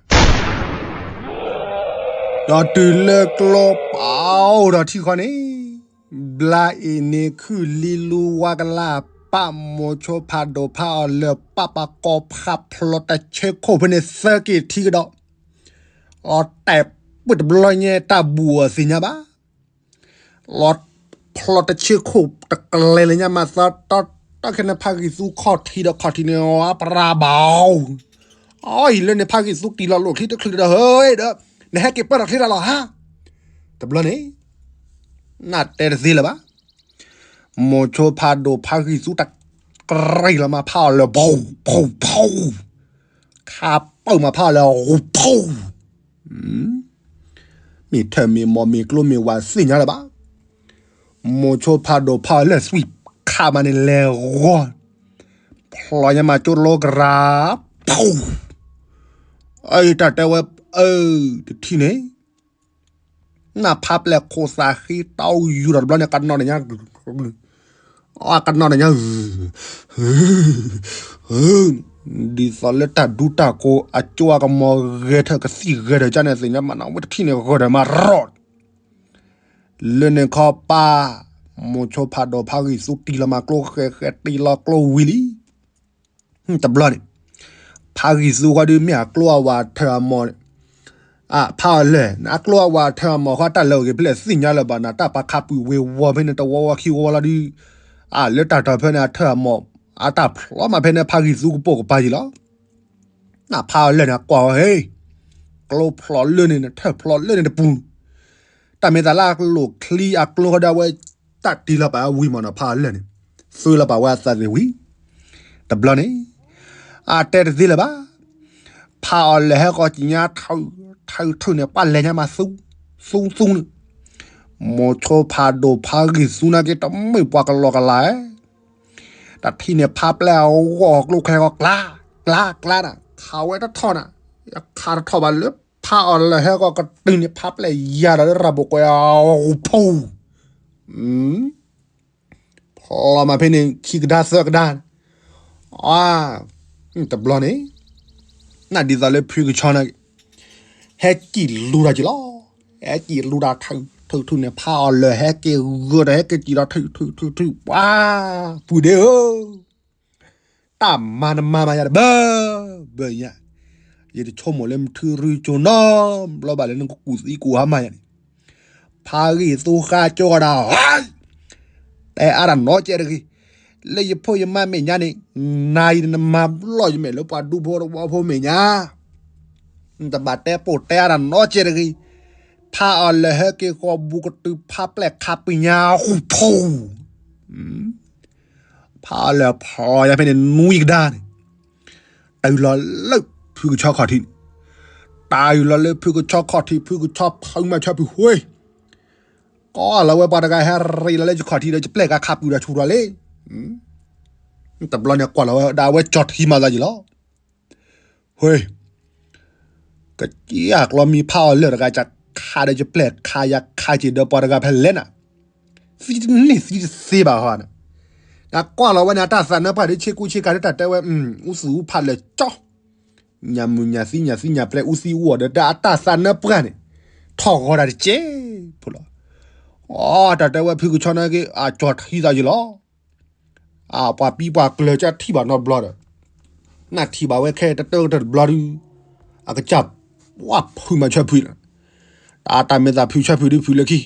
ဒီးတုၤလၢကျိပာ်အိၣ်ထီၣ်ထံၣ်ဃီန့ၣ် ဘျါအ့ၣ်န့ၣ်ခုၣ်လံလူဝါကလၢ်ပာ်မိၤဆိဖးဒိၣ်ဖးအီၤလၢာ်ပာ်ပာ်ကီၤဖးဖျိတဆ့ခိၣ်ဖဲန့ၣ်သၢက့ၤထံကဒီး အီၤတဲာ်ပှ့ၢ်တဘျီညါတၢ်ဘူးအီၤသ့ၣ်ညါဘၣ် လီၤဖျိတဆ့ခိၣ်တကလဲၤလၢညါမးသီတီတီခဲန့ၣ် ဖးဂံၢ်သူခီၣ်ထံးဒီးခီၣ်ထံးန့ၣ် အပရၤဘၣ် အအံၤလၢန့ၣ် ဖးဂံၢ်သူတံၢ်လီၤလိာ်ချံတချုးဒီး ဟဲဒီး နဟဲက့ၤပၢၢ်ထီၣ်ချ့တၢ်လီၤဟါ တဘျီန့ၣ် နတဲတသ့လၢၤဘၣ် မိၤဆိဖးဒိၣ်ဖးဂံၢ်သူတကြံၢ်လီၤမးဖးအီၤလၢ ဖူ ဖူ ဖူ ခးပၢၢ်မးဖးအီၤလၢ ဖူ မ့ၢ်ထၢၣ်မ့ၢ်မိၢ်မ့ၢ်ကျိမ့ၢ်ဝၤသ့ၣ်ညါလၢၤဘၣ် မိၤဆိဖးဒိၣ်ဖးအီၤလၢသွံၣ်ခးမးန့ၣ်လဲၤဂီၤ ဖျိညါမးကၠိလိကရၤ ဖူ အတၢ်တဲဝဲ အၢ တထံၣ်န့ၣ် နဖးပျဲၢ်ခိၣ်သးဃံတၢ်ယူၢ်ထီၣ်တဘျီန့ၣ် ကနီၣ်န့ၣ်ညါ ကနီၣ်န့ၣ်ညါ ဒ်သိးလၢတၢ်ဒူတၢ်ကိးအကၠိအကမီၤဂဲၤထၢၣ်ကသံၣ်ဂဲၤထၢၣ်ကန့ၣ်သ့ၣ်ညါမးနီၤ ဝဲတထံၣ်န့ၣ်ဂၢၢ်ဒီးမးရီၣ် လၢန့ၣ်ခီပၢ် မိၤဆိဖးဒိၣ်ဖးဂံၢ်သူတံၢ်လီၤမးကျိဃဲၤဃဲၤတံၢ်လီၤကျိဝံၤလံ တဘျီန့ၣ် ဖးဂံၢ်သူဃီဒုးမ့ၢ်အကျိအဝၤထၢၣ်အမီၢ် ဖးအီၤလဲၣ် အကျိအဝၤထၢၣ်အမီၢ်ဃီတၢ်လၢအဂ့ၤဖဲလဲၣ်သ့ၣ်ညါလၢၤဘၣ်နၤ တၢ်ပာ်ခးပှံာ်ဝ့ၤဝီၤဖဲန့ၣ် တဝီဝီခံဝီဝီလီၤဒုး လၢတၢ်တီၤဖဲန့ၣ်အထၢၣ်အမီၢ် အတၢ်ဖျီမးဖဲန့ၣ် ဖးဂံၢ်သူကပိာ်ကပၤယံၤလီၤ နဖးအီၤလဲၣ်န့ၣ် ကွၢ်အီၤဟ့ ကျိဖျိးလၢန့ၣ် ထၢၣ်ဖျိးလၢန့ၣ်တပူၤ တၢ်မ့ၢ်သးလၢအလိၣ်ချံအကျိဃီဒီးအဝဲ တၢ်တ့လီၤပာ်ဝံၤမးနီၤ ဖးအီၤလဲၣ်န့ၣ် သုလီၤပာ်ဝဲအသးသ့ၣ်ဝံၤ တဘျီန့ၣ် အတဲတသ့လၢၤဘၣ် ဖးအီၤလၢာ်ဟဲကီးကညါ ထုးထုးထုးန့ၣ် ပှၤလဲၤညါမးသူ သူသူန့ၣ်, မိၤဆိဖးဒိၣ်ဖးဂံၢ်သူနာ်က့ တမ့ၢ်ပှၤကလီကလီဧါ, တထံၣ်န့ၣ် ဖးပျဲၢ်အဂီၢ်ကျိချဲကီး ကျါ ကျါ ကျါနၤ, ခးဝဲတထီၣ်နၤ, ယခးတထီၣ်ဘၣ်လၢ ဖးအီၤလၢာ်ဟဲကီးကတုၤန့ၣ် ဖးပျဲၢ်ယၤဒီးလၢရၤဘိၣ်ကွဲးအဂီၢ်ဖူ ဖျီမးဖဲန့ၣ် ခံကဒါသၢကဒါန့ၣ်, အ တဘျီန့ၣ် နဒ်သိးလၢဖုကဆီန့ၣ် ဟဲစံၣ်လူၤတၢ်က့ၤလီၤ. ဟဲစံၣ်လူၤတၢ်ထုးထုးထုးန့ၣ် ဖးအီၤလၢာ်ဟဲက့ၤဂၢၢ်ဒီး ဟဲက့ၤစံၣ်ဒီးထုးထုးထုးထုး ပှၤ ပုၢ်ဒ့ဧၢ, တၢ်မၤနမၤမၤယၤတဘၢဘၢညါ, ယတဆိကမိၣ်လၢမထုရူကၠိနီတဘျီဘၣ်လၢနကကူၣ်သံကူၣ်ဟါမၢ်ယၤန့ၣ်, ဖးဂံၢ်သူဃါကၠီဒၣ် တဲအါတၢ်နီတစဲးတဂ့ၤ, လၢယဖိယမါမဲာ်ညါန့ၣ် နၤအံၤနမၤဘျီယမဲာ်လၢပှၤဒူဖိတဝီဖိမဲာ်ညါ, နတဘၣ်တဲပိာ်တဲအါတၢ်နီတစဲးတဂ့ၤ, ဖးအီၤလၢာ်ဟဲက့ၤဃီၤဘူးကတုၤ ဖးပျဲၢ်ခးပညါဟူဖူ ဖးအီၤလၢာ်ဖျီယါဖဲန့ၣ် နွံကဒါန့ၣ်, တၢ်ယူၢ်လီၤလၢဖုကဆီခီၣ်ထံးန့ၣ်, တၢ်ယူၢ်လီၤလၢဖုကဆီခီၣ်ထံး ဖုကဆီဖုမၤဆၢဖုဃ့, ကွၢ်လီၤဝဲပှၤတဂၤဟဲရ့လီၤလၢယခီၣ်ထံးဒီး ယပျဲၢ်ဂၤခးပုၢ်ဒီးဆူၣ်ထီၣ်လံ, တဘျီန့ၣ်ကွၢ်လီၤဝဲဒၣ်ဝဲကၠီၣ်ထံမၤသးယံၤလီၤ. ဟ့, ကစၢ်ကျီမံၤဖးအီၤလၢာ်တဂၤ ကခးဒီးယပျဲၢ်ခးယၤခးက့ၤဒီးပှၤတဂၤဖဲလဲၣ်နၤ, သံတန့ၢ်သံတသ့ဘၣ်ဟီန့ၣ်, နကွၢ်လီၤဝဲန့ၣ် အတၢ်သးနၢပှၢ်ဒ်ဆ့ကူဆ့ကၤဒ်တၢ်တဲဝဲ, အူသူအူဖးလၢာ်ကၠီ ညၣ်မုၢ်ညၣ်သံညၣ်သံညၣ်ပျဲၢ်အူသံအူအီၣ်ဒီး တၢ်အတၢ်သးနၢပှၢ်န့ၣ် ထီၣ်ဂီၤဒၣ်တကဲးဖိလီၤ. အတၢ်တဲဝဲဖုကဆီန့ၣ်က့ အကၠီၣ်ထံသးယံၤလီၤ. အပှၤပံပှၤကျၢၤကထံၣ်ဘၣ်နီတဘျီဒီး နထံၣ်ဘၣ်ဝဲခဲတတၢၢ်တဘျီဒု အကစၢ်ဝဲဖုမၤဆၢဖုန့ၣ်, တၢ်တၢ်မဲာ်သးဖုဆၢဖုဒုဖုလၢခံ,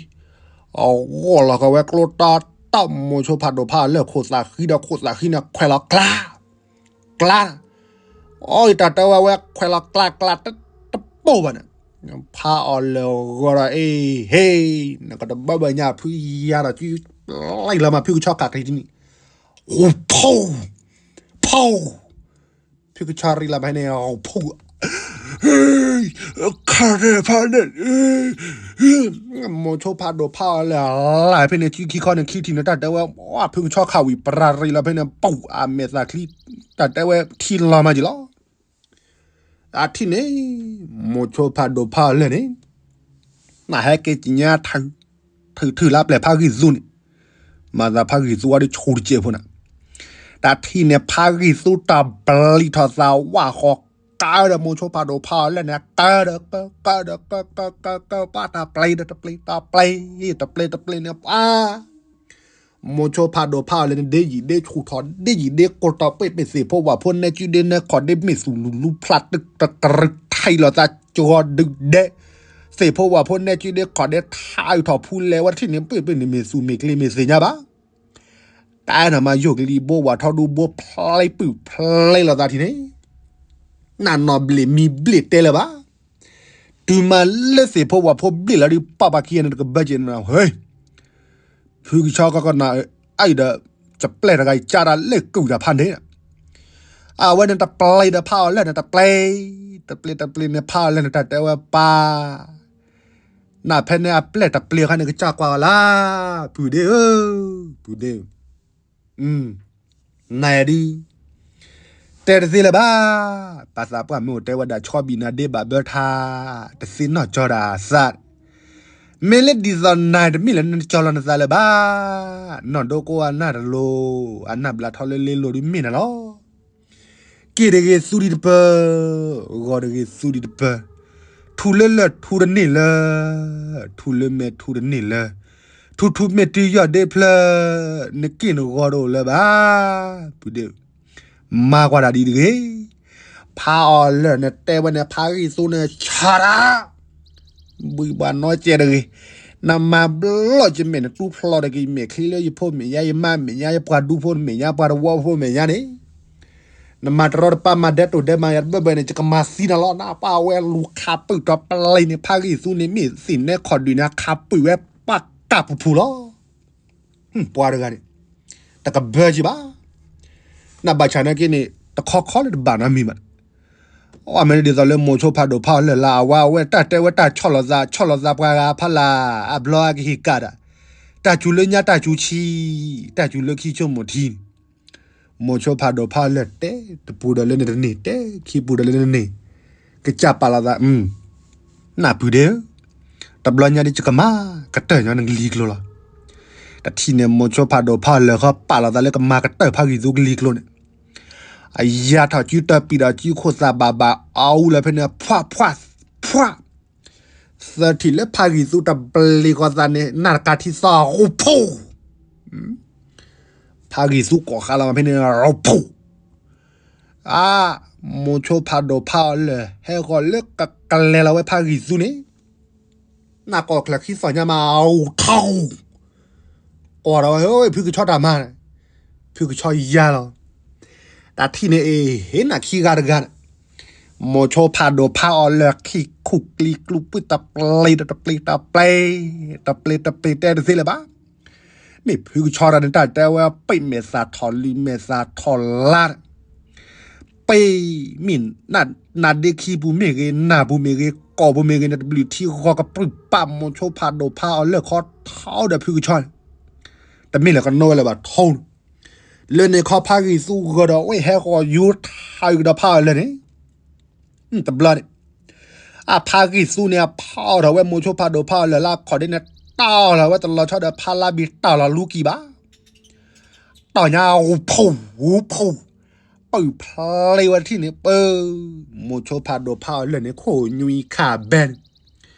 အဂီၢ်လီၤကဝဲကျိတၢ်တၢ်မိၤဆိဖးဒိၣ်ဖးအီၤလၢာ် ခိၣ်သးဃံဒီးခိၣ်သးဃံန့ၣ် ခွဲးလီၤကျါ ကျါ, အီ ယတၢ်တဲဝဲဝဲခွဲးလီၤကျါကျါတပိၢ်ဘၣ်န့ၣ်, ဖးအီၤလၢာ်ဂီၤဒီး အ့ ဟ့, နကတဘၢဘၢညါဖုယါဒီး ကပျဲလီၤမးဖုကဆီခီၣ်ထံးန့ၣ်, ဖီ, ဖီ, ဖုကဆီရံလီၤဖဲန့ၣ် ဖီ, ခါန့ၣ်ဖးန့ၣ် မိၤဆိဖးဒိၣ်ဖးအီၤလၢာ်လၢ်ဖဲန့ၣ် ခံခံခီန့ၣ် ခံထံၣ်န့ၣ် တၢ်တဲဝဲ ဖုကဆီခးဝံၤပရၢ်ရံလီၤဖဲန့ၣ် ပူၤအမဲာ်သးချံ, တၢ်တဲဝဲထံလီၤမးက့ၤလီၤ. အထံၣ်န့ၣ် မိၤဆိဖးဒိၣ်ဖးအီၤလၢာ်န့ၣ် နဟဲက့ၤကညါထုး ထုးထုးလၢပျဲၢ်ဖးဂံၢ်သူန့ၣ်, မၤသးဖးဂံၢ်သူဝဲဒ်ဆူၣ်တစဲးဖိန့ၣ်, တၢ်ထံၣ်န့ၣ် ဖးဂံၢ်သူတၢ်ပျံၤထီၣ်သးဝးဃီၤ ကါဒီးမိၤဆိဖးဒိၣ်ဖးအီၤလၢာ်န့ၣ် ကါဒီးကါ ကါဒီးကါ ကါ ကါ ကါ ပှၤတၢ်ပျံၤဒီးတပျံၤ တၢ်ပျံၤ တပျံၤ တပျံၤန့ၣ် ပှၤ မိၤဆိဖးဒိၣ်ဖးအီၤလၢာ်န့ၣ် ဒ့ယံာ်ဒ့ဆူၣ်ထီၣ် ဒ့ယံာ်ဒ့ကိၢ်တီၢ်ပ့ၢ်ပ့ၢ် သ့ၣ်ဖိဝၣ်ဖိနဲကၠုဒ့နဲခီၣ်ဒ့ မ့ၢ်သူၣ်လူၤလူၤဖျး တကရၢထံလီၤသးကီဒုးဒဲး, သ့ၣ်ဖိဝၣ်ဖိနဲကၠုဒ့ခီၣ်ဒ့ ထါအုးထီၣ်ဖူလဲၤဝဲတထံၣ်န့ၣ် ပ့ၢ်ပ့ၢ်န့ၣ် မ့ၢ်သူၣ်မ့ၢ်ကျ့မ့ၢ်သ့ၣ်ညါဘၣ်. တၢ်အဲၣ်နၤမၤယိၣ်ကလံၤဘိ ဝၣ်ထီဒူဘိ ဖျဲပုၢ်ဖျဲလီၤသးထံၣ်န့ၣ်, နနီၢ်ဘျ့ၣ်မံဘျ့ၣ်တဲလၢၤဘၣ်. တုၤမၤလၢသ့ၣ်ဖိဝၣ်ဖိဘျ့ၣ်လီၤဒုး ပာ်ပှၤခံဂၤန့ၣ် တကဘၢက့ၤနၤ ဟ့, ဖုကဆီကကနၣ်အံၤဒီး ကပျဲၢ်တဂၤအံၤ ကၢ်တၢ်လဲၣ်ကုၢ်တၢ်ဖးန့ၣ်, အဝဲန့ၣ်တပျံၤဒီးဖးအီၤလၢာ်န့ၣ် တပျံၤ, တပျံၤတပျံၤန့ၣ် ဖးအီၤလၢာ်န့ၣ် တၢ်တဲဝဲပၢ် နဖဲန့ၣ်အပျဲၢ်တပျံၤခါန့ၣ် ကစၢ်ကွၢ်ဝဲလၢ်, ပုၢ်ဒ့ဧၢ, ပုၢ်ဒ့ဧၢ, နဒုး တဲတသ့လၢၤဘၣ်. ပှၤသးပှၢ်မ့ၢ်အိၣ်တဲဝဲဒၣ် ဆီဘံၣ်နၤဒ့ဘၣ်ဘၢထါ, တသ့ၣ်နီၣ်ကၠီတၢ်သး, မ့ၢ်လၢဒ်သိးနၤတမ့ၢ်လၢနကၠီလီၤနသးလၢၤဘၣ်. နီၢ်ဒိကိအနၢ်တလိၤ, အနၢ်ဘျးထီၣ်လၢလ့လိၤဒုးမ့ၢ်နၤလီၤ. က့ၢ်တဂ့ၤသူဒံးတပၢၤ, ဂီၤတဂ့ၤသူဒံးတပၢၤ, ထူလၢလၢၢ်ထူတန့ၢ်လၢၤ, ထူလၢမဲာ်ထူတန့ၢ်လၢၤ, ထူထူမ့ၢ်တုၤယီၢ်ဒ့ဖျၢၣ်, နက့ၢ်နဂီၤတအိၣ်လၢၤဘၣ်. ပုၢ်ဒ့ဧၢ, မၤကွၢ်တၢ်ဒ်တဂ့ၤ. ဖးအီၤလၢာ်န့ၣ် တဲဝဲန့ၣ် ဖးဂံၢ်သူန့ၣ် ဆါတၢ် ဘှံးဘၣ်နီၢ်ကဲတဂ့ၤ. နမၤဘျီယမဲာ် နတူၢ်ဖျီတဂ့ၤ မဲာ်ချံလၢယဖိမဲာ်ညါ ယမါမဲာ်ညါ ယပှၤဒူဖိမဲာ်ညါ ပှၤတဝီဖိမဲာ်ညါန့ၣ်, နမၤတရီတပါ မၤဒဲးတိၢ်ဒဲးမၤယၤတဘၢဘၢန့ၣ် ယကမၤသံနၤလီၤ. နပၢ်ဝဲလူၤခးပုၢ်ဒီးပျဲန့ၣ် ဖးဂံၢ်သူန့ၣ် မ့ၢ်သ့ၣ်နဲခီၣ်ဒုးန့ၣ် ခးပုၢ်ဝဲပှၤကၢ်ပူၤပူၤလီၤ. ပှၤတဂၤန့ၣ် တကဘၢက့ၤဘၣ်. နဘၣ်ဆၣ်နာ်က့န့ၣ် တခီခီလၢတဘၣ်နီတမံၤဘၣ်. အမဲာ်ဒ်သိးလၢမိၤဆိဖးဒိၣ်ဖးအီၤလၢာ်လၢအဝဲ အဝဲတၢ်တဲဝဲတၢ်ဆီၣ်လီၤသး ဆီၣ်လီၤသးပှၤဂၤဖးလၢ် အဘျီအကဟ့ၣ်ကဒါ တၢ်စူၤလၢညါတၢ်စူၤဆံ တၢ်စူၤလၢခံဆိကမိၣ်ထံ မိၤဆိဖးဒိၣ်ဖးအီၤလၢာ်တဲ တပူၤဒီးလၢန့ၣ်တန့ၢ် တဲခံပူၤဒီးလၢန့ၣ်တန့ၢ် ကစၢ်ပာ်လီၤသး နၢ်ပုၢ်ဒ့ဧၢ, တဘျီညါဒ်ယကမၤကတၢၢ်ညီနကလံၤကျိၤလီၤ. တထံၣ်န့ၣ် မိၤဆိဖးဒိၣ်ဖးအီၤလၢာ်ဃီပာ်လီၤသးလၢကမၤကတၢၢ်ဖးဂံၢ်သူကလံၤကျိၤန့ၣ် အယါထီၣ်စုတၢ်ပံာ်ဒီးစုခိၣ်သးဘၣ်ဘၣ်အူလၢဖဲန့ၣ် ဖှးဖှးဖှး သၢထံၣ်လၢဖးဂံၢ်သူတဘျ့ဃီသးန့ၣ် နၢ်တကးထံသီၣ် ဂိၢ်ဖူၣ် ဖးဂံၢ်သူကိးဃာ်လီၤဖဲန့ၣ် ဂိၢ်ဖူၣ် အါ မိၤဆိဖးဒိၣ်ဖးအီၤလၢာ် ဟဲဃီၤလၢကကလဲၤလီၤဝဲဖးဂံၢ်သူန့ၣ် နၢ်ကီၢ်ချၢခံသီၣ်ညါမး ဂိၢ်ထူၣ် ကွၢ်ဒီးဝဲ ဖုကဆီတၢ်မၤန့ၣ် ဖုကဆီယါလီၤ. တၢ်ထံၣ်န့ၣ်အ့ၣ် ဟ့ၣ်နၤခံဂၤတဂၤန့ၣ် မိၤဆိဖးဒိၣ်ဖးအီၤလၢာ် ခံခူၣ်ကျံကျူပုၢ်တပျ့ၤဒီးတပျ့ၤတပျ့ၤ တပျ့ၤတပျ့ၤတဲတသ့လၢၤဘၣ်. မ့ၢ်ဖုကဆီတၢ်န့ၣ် တၢ်တဲဝဲ ပ့ၢ်မဲာ်သၣ်ထီၣ်လံ မဲာ်သၣ်ထီၣ်လါ ပ့ၢ်မ့ၢ် နါဒ့ခံပူၤမ့ၢ်ဂ့ၤ နၢ်ပူၤမ့ၢ်ဂ့ၤ ကိာ်ပူၤမ့ၢ်ဂ့ၤန့ၣ် တဘျုးထံဃီကပြုၢ်ပာ် မိၤဆိဖးဒိၣ်ဖးအီၤလၢာ်ခီထီဒီးဖုကဆီန့ၣ် တမ့ၢ်လၢကနိဝဲလၢၤဘၣ်ထီန့ၣ် လၢန့ၣ်ခီဖးဂံၢ်သူဂၢၤဒီး ဝဲဟဲဃီၤယူၤထးကဒီးဖးအီၤလၢာ်န့ၣ် တဘျီန့ၣ် အဖးဂံၢ်သူန့ၣ် အဖးအီၤထီၣ်ဝဲမိၤဆိဖးဒိၣ်ဖးအီၤလၢာ်လၢအခီၣ်ဒ့န့ၣ် တီၢ်လီၤဝဲတလီၤဆီဒီးဖးလါဘံၣ်တီၢ်လီၤလူကံဘၣ် တီၢ်ညါ ဂူဖူၣ် ဂူဖူၣ် ပုၢ်ဖျ့ဝဲတထံၣ်န့ၣ် ပၢ် မိၤဆိဖးဒိၣ်ဖးအီၤလၢာ်န့ၣ် ခိၣ်ညွံခးဘဲန့ၣ်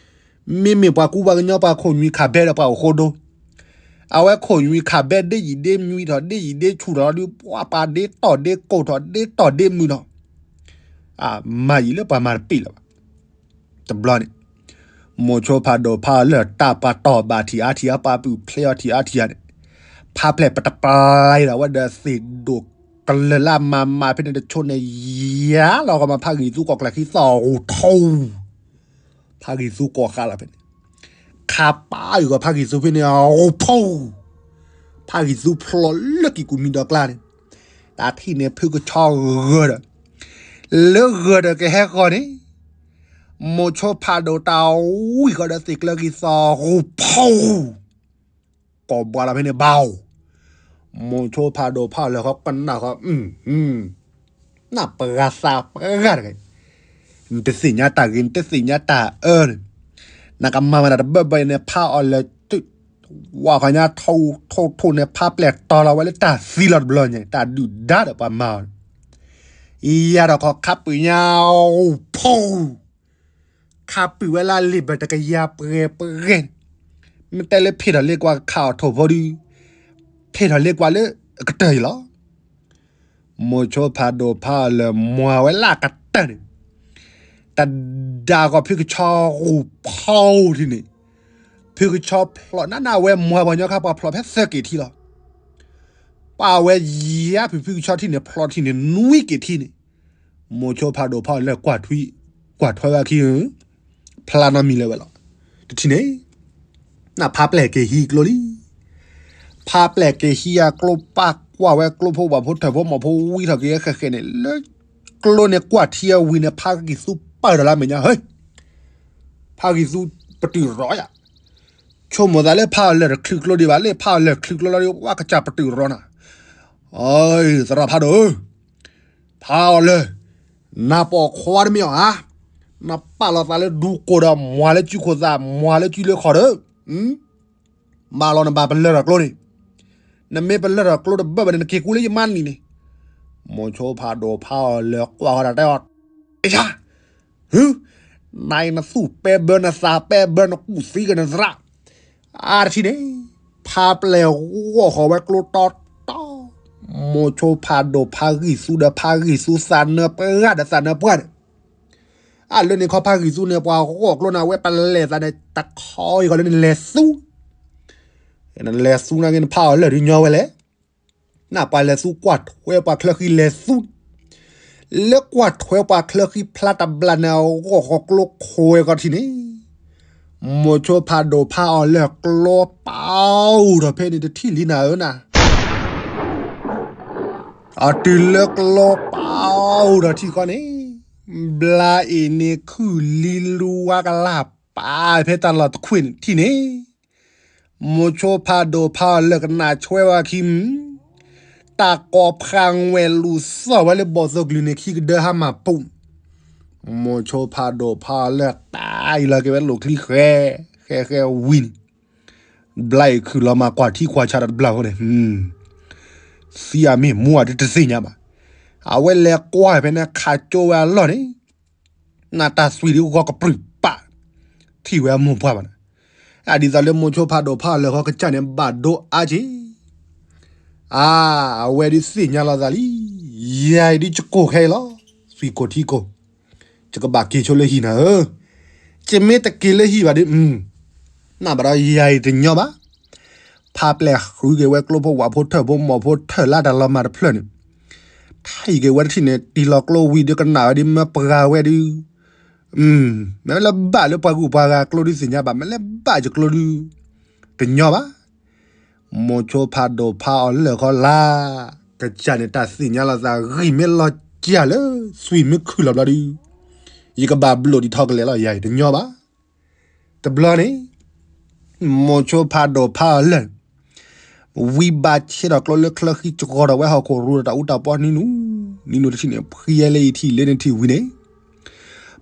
မ့မ့ၢ်ပှၤကူပှၤကညီပှၤခိၣ်ညွံခးဘဲဒီးပှၤအိၣ်ဃိဒိ အဝဲခိၣ်ညွံခးဘဲဒ့ယံာ်ဒ့မုၢ်ထီၣ် ဒ့ယံာ်ဒ့ဆူၣ်ထီၣ်ဒီး ပှၤပာ်ဒ့တီၢ်ဒ့ကိၢ်ထီၣ် ဒ့တီၢ်ဒ့မုၢ်ထီၣ် မၤယံာ်လၢပှၤမၤတပ့ၢ်လၢၤဘၣ် တဘျီန့ၣ် မိၤဆိဖးဒိၣ်ဖးအီၤလၢာ်တၢ်ပှၤတီၢ်ဘၣ်ထံၣ်အါထံၣ်အါ ပှၤပုၢ်ဖျ့အီၤထံၣ်အါထံၣ်အါန့ၣ် ဖးဖျဲၣ်ပတပျဲဒီးဝဲဒီးသ့ၣ်ဒိၣ်ကလၢာ်လၢအမၤမၤဖဲန့ၣ်တဆိန့ၣ် ယါလီၤကမၤဖးဂံၢ်သူကိးကျဲခံသီၣ်ဂူၤထီၣ် ဖးဂံၢ်သူကိးဃာ်လီၤဖဲန့ၣ် ခးပာ်အုၣ်ကီၤဖးဂံၢ်သူဖဲန့ၣ် ဂူဖူၣ် ဖးဂံၢ်သူဖျိးလၢကံၢ်ကူၣ်မံၤဒီးကျါန့ၣ် တၢ်ထံၣ်န့ၣ်ဖုကဆီဂၢၤဒီး လၢဂၢၤဒီးကဟဲဃီၤန့ၣ် မိၤဆိဖးဒိၣ်တၢ်ဝံၣ်ဃီၤဒီးသ့ၣ်ကျၢၤကံၢ်သီၣ်ဂူဖူၣ် ကိးဘှါလီၤဖဲန့ၣ်ဘၣ်ဧိၤ မိၤဆိဖးဒိၣ်ဖးအီၤလၢာ်ဃီကနၣ်ဃီ နၢ်ပှၤသးပှၢ်တဂၤ နတသ့ၣ်ညါတၢ်ဂ့ၤ နတသ့ၣ်ညါတၢ်အၢန့ၣ် နကမၤမၤတၢ်တဘၢဘၢအံၤန့ၣ် ဖးအီၤလၢာ် ဝးဃီညါထိၣ်ထိၣ်ထိၣ်န့ၣ် ဖးပျဲၢ်တီၤလီၤဝဲလၢတၢ်သံလီၤတဘျီညါ တၢ်ဒုၣ်ဒါဒီးပှၤမၤအီၤန့ၣ် ယါထီၣ်ခီခါပၢၢ်ညါ ဂူဖူၣ် ခါပုၢ်ဝဲလၢလံာ်ဘၢၣ်တကယၤပှဲၤပှဲၤန့ၣ် မ့ၢ်တဲလၢဖ့ၣ်ထီၣ်လ့ကွၢ်ကခးအီၤထိၣ်ဖိဒီး ဖ့ၣ်ထီၣ်လ့ကွၢ်လၢအကတၢၢ်အံၤလီၤ. မိၤဆိဖးဒိၣ်ဖးအီၤလၢာ်မွၤဝဲလၢအကတၢၢ်န့ၣ် တဒါဂီၤဖုကဆီဂူဖူၣ်ထံန့ၣ် ဖုကဆီဖျိးနးနးဝဲမွၤပှၤကညီခါပှၤဖျိးဖဲသၢက့ၤထံလီၤ. ပှၤဝဲယါဖုဖုကဆီထံန့ၣ် ဖျိးထံန့ၣ် နွံက့ၤထံန့ၣ် မိၤဆိဖးဒိၣ်ဖးအီၤလၢာ်ကွၢ်ထွဲ ကွၢ်ထွဲဝဲခံ ဖျါနီတမံၤလၢၤဝဲလီၤ. တထံၣ်န့ၣ် နဖးပျဲၢ်က့ၤဟံးကျိလံ. ဖးပျဲၢ်က့ၤဟံးအကျိပာ်ကွၢ်ဝဲကျိဖိဝၣ်ဖိထၢၣ်ဖိမီၢ်ဖိဝံထီၣ်က့ၤဃဲးဃဲးန့ၣ် လၢကျိန့ၣ်ကွၢ်ထံအဝံၤန့ၣ် ဖးဂံၢ်သူပာ်ဒီးလၢမဲာ်ညါ ဟဲ ဖးဂံၢ်သူပတုာ်ရီယၤ ဆိကမိၣ်သးလၢဖးအီၤလၢာ်တချုးကျိဒံးဘၣ် လၢဖးအီၤလၢာ်ချုးကျိလီၤဒီး ပှၤကစၢ်ပတုာ်ရီနၤ, သရၣ်ဖးဒိၣ်ဧၢ, ဖးအီၤလၢာ်, နပီၢ်ခွါတမ့ၢ်အီၤဧါ, နပာ်လီၤသးလၢဒူကိၢ်ဒီးမွၤလၢစုခိၣ်သး မွၤလၢစုလၢခီၣ်ဒီး, ဘၣ်လီၤနဘၣ်ပလၢၢ်ထီၣ်ကျိန့ၣ်, နမ့ၢ်ပလၢၢ်ထီၣ်ကျိတဘၢၣ်ဘၣ်န့ၣ် နက့ၤကူလၢယမါနံၤန့ၣ်, မိၤဆိဖးဒိၣ်ဖးအီၤလၢာ်ကွၢ်ဃီတၢ်တဲအီၤ, တၢ် နအံၤနသူၣ်ပဲဘၢနသးပဲဘၢ နကူၣ်သံကနသရၣ်, အါတထံၣ်န့ၣ်, ဖးပျဲၢ်ဂီၢ်ဃီၤဝဲကျိတီတီ, မိၤဆိဖးဒိၣ်ဖးဂံၢ်သူဒီးဖးဂံၢ်သူသးနၢပှၢ်ဒီးသးနၢပှၢ်န့ၣ်, အလၢန့ၣ်ခီဖးဂံၢ်သူန့ၣ် ပှၤဂီၢ်ကျိန့ၣ် အဝဲပလဲၤသးန့ၣ် တခီအံၤဃီလၢနလဲၤသူ နလဲၤသူနာ်က့ နဖးအီၤလၢာ်ဒုးညီဝဲလဲၣ်, နပှၤလဲၤသူကွၢ်ထွဲပှၤချၢဃံလဲၤသူ, လၢကွၢ်ထွဲပှၤချၢဃံဖျါတဘျီန့ၣ် အဂီၢ်ဃီကျိခွဲးကီၢ်ထံးန့ၣ်, မိၤဆိဖးဒိၣ်ဖးအီၤလၢာ်ကျိပာ်အိၣ်ထီၣ်ဖဲန့ၣ်တထံၣ်လံနၤဧၢနၤ, အတုၤလၢကျိပာ်အိၣ်ထီၣ်ထံၣ်ဃီန့ၣ် ဘျါအံၤန့ၣ်ခုၣ်လံလူဝါကလၢ်ပာ်ဖဲတၢ်လီၢ်တခွံၣ်န့ၣ်ထံၣ်န့ၣ်, မိၤဆိဖးဒိၣ်ဖးအီၤလၢာ်ကနၣ်ဆွဲဝဲခံ, တၢ်ကိးဖးဝဲလူၤသီၣ်ဝဲလၢဘီၣ်သိၣ်ကလုၢ်န့ၣ် ခံကဒၢဟါမၢ်ပူၤ, မိၤဆိဖးဒိၣ်ဖးအီၤလၢာ်တၢ်အံၤလီၤက့ၤဝဲလိာ်ချံဃဲ, ဃဲဃဲဝံၤန့ၣ် ဘျါအံၤခုၣ်လီၤမၢ်ကွၢ်ထံကွၢ်ဆးဒီးတဘျီဃီန့ၣ်, သံအမ့ၢ်မူအီၤဒ်တသ့ၣ်ညါဘၣ်. အဝဲလဲၤကွၢ်ဖဲန့ၣ်ခးကၠိဝဲအလီၢ်န့ၣ်, နၢ်တၢ်သွံၣ်ဒ်ဂီၤကပြုၢ်ပာ်, ထံၣ်ဝဲအမိၢ်ပှၢ်ဘၣ်န့ၣ်, အဒ်သိးလၢမိၤဆိဖးဒိၣ်ဖးအီၤလၢာ်ဃီကစၢ်န့ၣ် ဘၣ်ဒိအါက့ၤ အါ, အဝဲဒ်သ့ၣ်ညါလီၤသးလံ, ယၤအံၤဒ်ယကိၢ်ခဲအံၤလီၤ, သွံၣ်ကိၢ်ထံကိၢ်, ယကဘၣ်က့ၤဆိလၢဟံၣ်နၤဧၢ, ယမ့ၢ်တက့ၤလၢဟံၣ်ဘၣ်ဒီး, နဘၣ်ဒီးယၤအံၤတညီဘၣ်. ဖးပျဲၢ်ဃုက့ၤဝဲကျိဖိဝၣ်ဖိထၢၣ်ဖိမီၢ်ဖိထၢၣ်လၢတၢ်လီၤမၢ်တဖျၢၣ်န့ၣ်, ထံၣ်က့ၤဝဲတထံၣ်န့ၣ် တံၢ်လီၤကျိဝံၤဒီးကနၣ်ဝဲဒ်မၢပှၤဝဲဒုး, မ့ၢ်လၢဘၣ်လၢပှၤဂုၤပှၤဂၤကျိဒုးသ့ၣ်ညါဘၣ်, မ့ၢ်လၢဘၣ်ယကျိဒုး, တညီဘၣ်. မိၤဆိဖးဒိၣ်ဖးအီၤလၢာ်ဃီလၢ်, ကစၢ်န့ၣ်တၢ်သ့ၣ်ညါလီၤသးဂံၢ်မ့ၢ်လီၤစှၤလၢသွံၣ်မ့ၢ်ခုၣ်လီၤဘျီဒုး, ယကဘၣ်ဘျိးဒံးထီၣ်ကလဲာ်လီၤ, ယၤအံၤတညီဘၣ်. တဘျီန့ၣ် မိၤဆိဖးဒိၣ်ဖးအီၤလၢာ်, ဝံဘါဆဲဒီးကျိလၢချၢဃံစှီၤဒီးဝဲဟီၣ်ခိၣ်ရူဒီးတၢ်အူတၢ်ပီနံၤနူ, နံၤနူတထံၣ်န့ၣ် ဖှံဝဲလၢအံၤထံၣ်လၢန့ၣ်ထံၣ်ဝံၤန့ၣ်,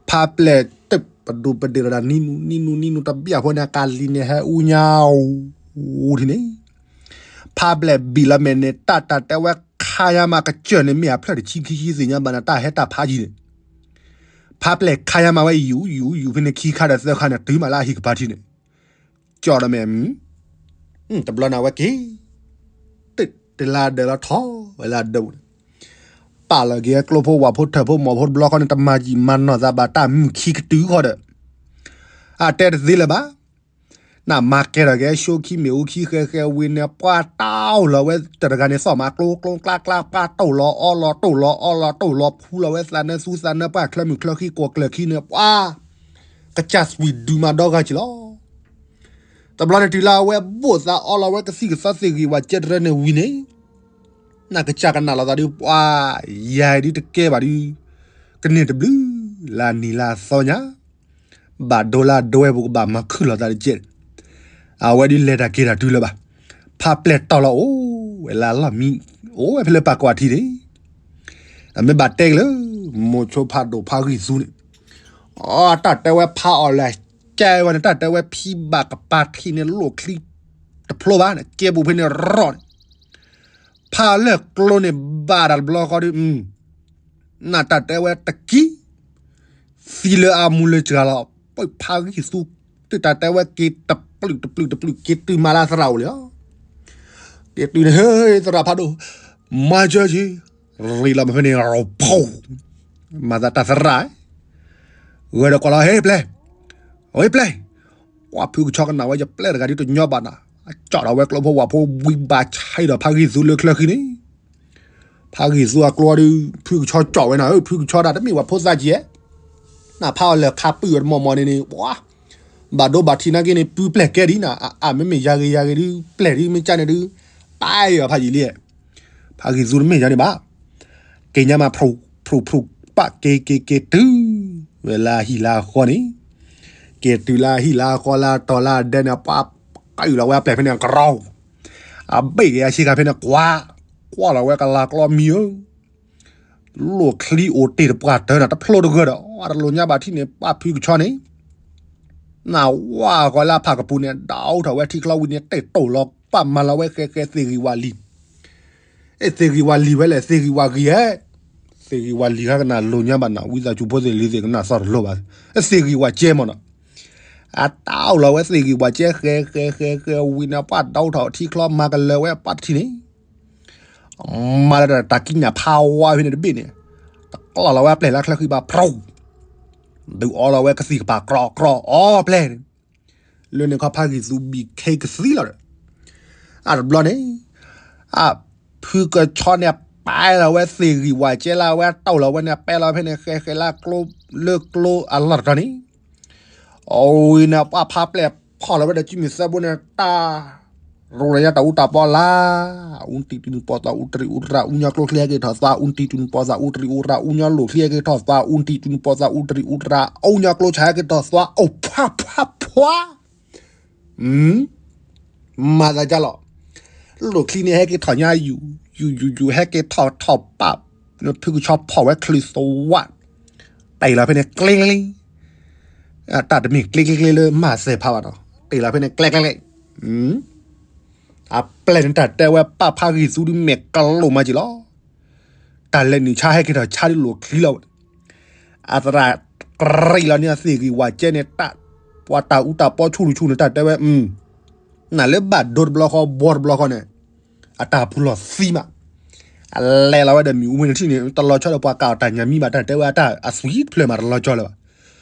ဖးပျဲၢ်တပဒိၣ်ပဒ့ၣ်ဒီးနံၤနူ နံၤနူ နံၤနူတဘၣ်ဖိန့ၣ် ကးလံၤန့ၣ်ဟဲအူညါအူထံၣ်န့ၣ်, ဖးပျဲၢ်ဘံၣ်လီၤမဲာ်န့ၣ် တၢ်တၢ်တဲဝဲခါယါမးကစၢၢ်န့ၣ် မ့ၢ်အဖျၢၣ်တဆံခံဆံသ့ၣ်ညါဘၣ်န့ၣ် တၢ်ဟဲတၢ်ဖးယံၤန့ၣ် ဖးပျဲၢ်ခါယါမးဝဲယူၤယူၤယူၤဖဲန့ၣ်ခံခါဒီးသၢခါန့ၣ် တုၤမးလၢအဟံၣ်ကပၤထံန့ၣ်, ကၠီဒီးမဲာ်, တဘျီန့ၣ်ဝဲက့ၤ တလါဒၢးလီၤထီၣ်ဝဲလၢဒၢးပူၤန့ၣ်, ပာ်လီၤက့ၤကျိဖိဝၣ်ဖိထၢၣ်ဖိမီၢ်ဖိတဘျီဃီန့ၣ် တမၤယံာ်မၤနီၢ်သးဘၣ်တၢ်မုာ်ခံကတုၤဃီဒီး, အတဲတသ့လၢၤဘၣ် နမၤကဲထီၣ်က့ၤအဆိခံမ့ၣ်အူခံဃဲဃဲဝံၤန့ၣ် ပှၤတၢ်အိၣ်လီၤဝဲတတဂၤန့ၣ် သီၣ်မးကျိကျိကျါကျါ ပှၤတိၢ်လီၤအီလီၤတိၢ်လီၤအီလီၤတိၢ်လီၤဖှူလီၤဝဲသးနၢသူသးနၢပှၢ်ချၢမုၣ်ချၢဃံကိးကျၢၢ်ခံန့ၣ် ပှၤ ကစၢ်သွံၣ်ဒုးမးဒီဂၤက့ၤလီၤ. တဘျီန့ၣ်တုၤလၢအဝဲဘိၣ်သးအီလီၤဝဲကသံၣ်ကသီသ့ၣ်ဂံၢ်ဝၣ်ကဲတရၢန့ၣ်ဝံၤန့ၣ်, နကစၢ်ကနၣ်လီၤသးဒုး ပှၤ ယၤအံၤဒုးတကဲဘၣ်ဒုး ကန့ၢ်တဘျုးလၢအနံၤလၢအသီညါ ဘၣ်ဒိလၢအဒွဲပူၤကဘၣ်မၤခုၣ်လီၤသးတကဲး, အဝဲဒုးလဲၤတၢ်က့ၤတၢ်တုၤလၢၤဘၣ်. ဖးပျဲၢ်တီၢ်လီၤအိၣ်ဝဲလၢအလီၢ်မံ အိၣ်ဝဲဖဲလၢပၢ်ကွၢ်ထံန့ၣ်, အမ့ၢ်ဘၣ်တဲက့ၤလၢ မိၤဆိဖးဒိၣ်ဖးဂံၢ်သူန့ၣ်, အတၢ်တဲဝဲဖးအီၣ်လဲၣ်ကဲဝဲန့ၣ် တၢ်တဲဝဲဖံဘၣ်ကပၤထံန့ၣ် လိၣ်ချံတဖျိဘၣ်န့ၣ် ကဲပူၤဖဲန့ၣ်ရီၣ်န့ၣ် ဖးလၢာ်ကျိန့ၣ်ဘၣ်တၢ်တဘျီဃီဒီး, နတၢ်တဲဝဲတကံၢ်, သံလၢအမူလၢစှၤလီၤ, ပဖးဂံၢ်သူ, တၢ်တဲဝဲက့ၤတပျုာ်တပျုာ်တပျုာ် က့ၤတုၤမးလၢသရၣ်အိၣ်လံလီၤ. က့ၤတုၤန့ၣ် ဟ့ သရၣ်ဖးဒိၣ်, မၤစၢၤက့ၤ, ရ့လီၤမးဖဲန့ၣ် ဖီ, မၤသးတၢ်သရၣ်, ဂဲၤဒီးကွၢ်လီၤ ဟ့ ပျဲၢ်, ဟ့ ပျဲၢ်, ပှၤဖုကဆီကနၣ်ဝဲယပျဲၢ်တဂၤဒုးတညီဘၣ်နၤ, အကၠီၣ်ဒီးဝဲကျိဖိဝၣ်ဖိဝံဘၣ်ဆဲဒီးဖးဂံၢ်သူလၢချၢဃံန့ၣ် ဖးဂံၢ်သူအကျိဒုး ဖုကဆီကၠီၣ်ဝဲနၤဧၢ, ဖုကဆီဒၣ်တမ့ၢ်ဝဲဖိသၣ်ကဲ, နဖးအီၣ်လဲၣ်ခးပုၢ်ဝဲတမီၢ်မီၢ်န့ၣ်န့ၣ်, ပှၤ, ဘၣ်ဒိဘၣ်ထံးနာ်က့န့ၣ် ပုၢ်ပျဲၢ်ကဲဒ်နၤ, အမ့မ့ၢ်ယၤဂ့ၤယၤဂ့ၤဒုး ပျဲၢ်ဒုးမ့ၢ်ကၢ်န့ၣ်ဒုး, ပၢ်အီၤဖးယံာ်လံ, ဖးဂံၢ်သူတမ့ၢ်ယၤန့ၣ်ဘၣ် က့ၤညါမး ဖရူးဖရူးဖရူး ပာ်က့ၤက့ၤက့ၤတုၤဝဲလၢအဟံၣ်လၢအဃီန့ၣ်, က့ၤတုၤလၢအဟံၣ်လၢအဃီလၢအတီၤလၢအဒဲန့ၣ် ပှၤကယူၢ်လီၤဝဲအပျဲၢ်ဖဲန့ၣ် ကရီ, အဘ့ၣ်က့ၤအဆ့ကၤဖဲန့ၣ် ကွၢ်, ကွၢ်လီၤဝဲကလၤကျီမံၤဧၢ, လိၣ်ချံအိၣ်တ့ၢ်တပှၢ်တၢၢ်န့ၣ် တဖျိတဂၢၢ်ဒီး အတလိၣ်ညါဘၣ်ထံၣ်န့ၣ် ပှၤဖုကဆီန့ၣ် နဝါဃီလၢအဖၣ်ကပူၤန့ၣ် ဒၣ်အိၣ်ထီၣ်ဝဲထံချီဝံၤန့ၣ် တ့ၢ်တိၢ်လီၤ ပာ်မၤလီၤဝဲဃဲဃဲသ့ၣ်ဂံၢ်ဝၣ်လံၤ, အဲ သ့ၣ်ဂံၢ်ဝၣ်လံၤဝဲလဲၣ် သ့ၣ်ဂံၢ်ဝၣ်ဂံၢ်ဧဲ, သ့ၣ်ဂံၢ်ဝၣ်လံၤဟဲကနၣ်လိၣ်ညါဘၣ်နၤ ဝံသးစူၤဖိသ့ၣ်လံၤသ့ၣ်ကနၣ်သီၣ်တလိၣ်ဘၣ်, သ့ၣ်ဂံၢ်ဝၣ်ကဲမ့ၢ်နီၤ, အတၢ်အိၣ်လီၤဝဲသ့ၣ်ဂံၢ်ဝၣ်ကဲဃဲဃဲဃဲဃဲဝံၤန့ၣ် ပှၤဒၣ်အိၣ်ထီၣ်ထံချီမၤကလၢၤဝဲပှၤတထံၣ်န့ၣ် မၤလၢတၢ်ကံးညာ်ဖးဝါဖဲန့ၣ်တဘ့ၣ်န့ၣ်, တကျီၢ်လီၤဝဲအပျဲၢ်လၢချၢဃံဘၣ်ဖျိ, ဒုးအီလီၤဝဲကသံၣ်ကပၤကြီကြီအီပျဲၢ်န့ၣ်, လၢန့ၣ်ခီဖးဂံၢ်သူဘံၣ်ခဲကသံလီၤဒီး, အတဘျီန့ၣ်, အဖုကဆီန့ၣ် ပာ်လီၤဝဲသ့ၣ်ဂံၢ်ဝၣ်ကဲလၢအဝဲတၢ်အိၣ်လီၤဝဲန့ၣ် ပာ်လီၤဝဲဖဲန့ၣ် ဃဲဃဲလၢကျိ, လၢကျိအလီၢ်တတီၤန့ၣ် အဝံၤန့ၣ် ပှၤဖးပျဲၢ်ဖီၣ်လီၤဝဲဒီး ကၠံၣ်မံၤသၢဘိန့ၣ် တၢ် ရိရညါတၢ်အူတၢ်ပီလၢ်, အူတံတုၤနပီသးအူတရံးအူရၣ် အူညီကျိချံဟဲက့ၤထီၣ်သး အူတံတုၤနပီသးအူတရံးအူရၣ် အူညီလိာ်ချံဟဲက့ၤထီၣ်သး အူတံတုၤနပီသးအူတရံးအူရၣ် အူညီကျိဆၣ်ဟဲက့ၤထီၣ်သး အိၣ်ဖးဖးဖှါ မၤသးကၢ်လီၤ. လိာ်ချံန့ၣ်ဟဲက့ၤထီၣ်ညါယူၤ, ယူၤယူၤယူၤ ဟဲက့ၤထီၣ်ထီၣ်ပာ်, ဖုကဆီဖီၣ်ဝဲချုးသဝး, တ့ၢ်လီၤဖဲန့ၣ်ကျ့ကျ့ကျ့, တၢ်တမ့ၢ်ကျ့ကျ့ကျ့လၢမၤသဲးဖးဘၣ်နီၤ, တ့ၢ်လီၤဖဲန့ၣ်ကျ့ကျ့ကျ့, အပျဲၢ်န့ၣ်တၢ်တဲဝဲပာ်ဖးဂံၢ်သူဒုးမဲာ်ကလိာ်မးက့ၤလီၤ. တၢ်လဲၤနုာ်ဆါဟဲက့ၤထီၣ်ဆါဒုးလိာ်ချံလီၤဝဲ, အသရၣ်ကြၢးလီၤန့ၢ်အသ့ၣ်ဂံၢ်ဝးကဲန့ၣ် တၢ်ပှၤတၢ်အူတၢ်ပီဆူၣ်ဆူၣ်န့ၣ် တၢ်တဲဝဲ နၢ်လၢဘၣ်ဒိတဘျီဃီ ဘှီတဘျီဃီန့ၣ် အတၢ်ပူၤလီၤသံမး, အလဲၤလီၤဝဲဒီးမ့ၣ်အူမ့ၢ်ထံၣ်န့ၣ် တလီၤဆီဒီးပှၤကးအီၤတၢ်ညၣ်မံဘၣ် တၢ်တဲဝဲအတၢ်အသွံၣ်တဖျၢၣ်မး တလီၤဆီလၢၤဘၣ်.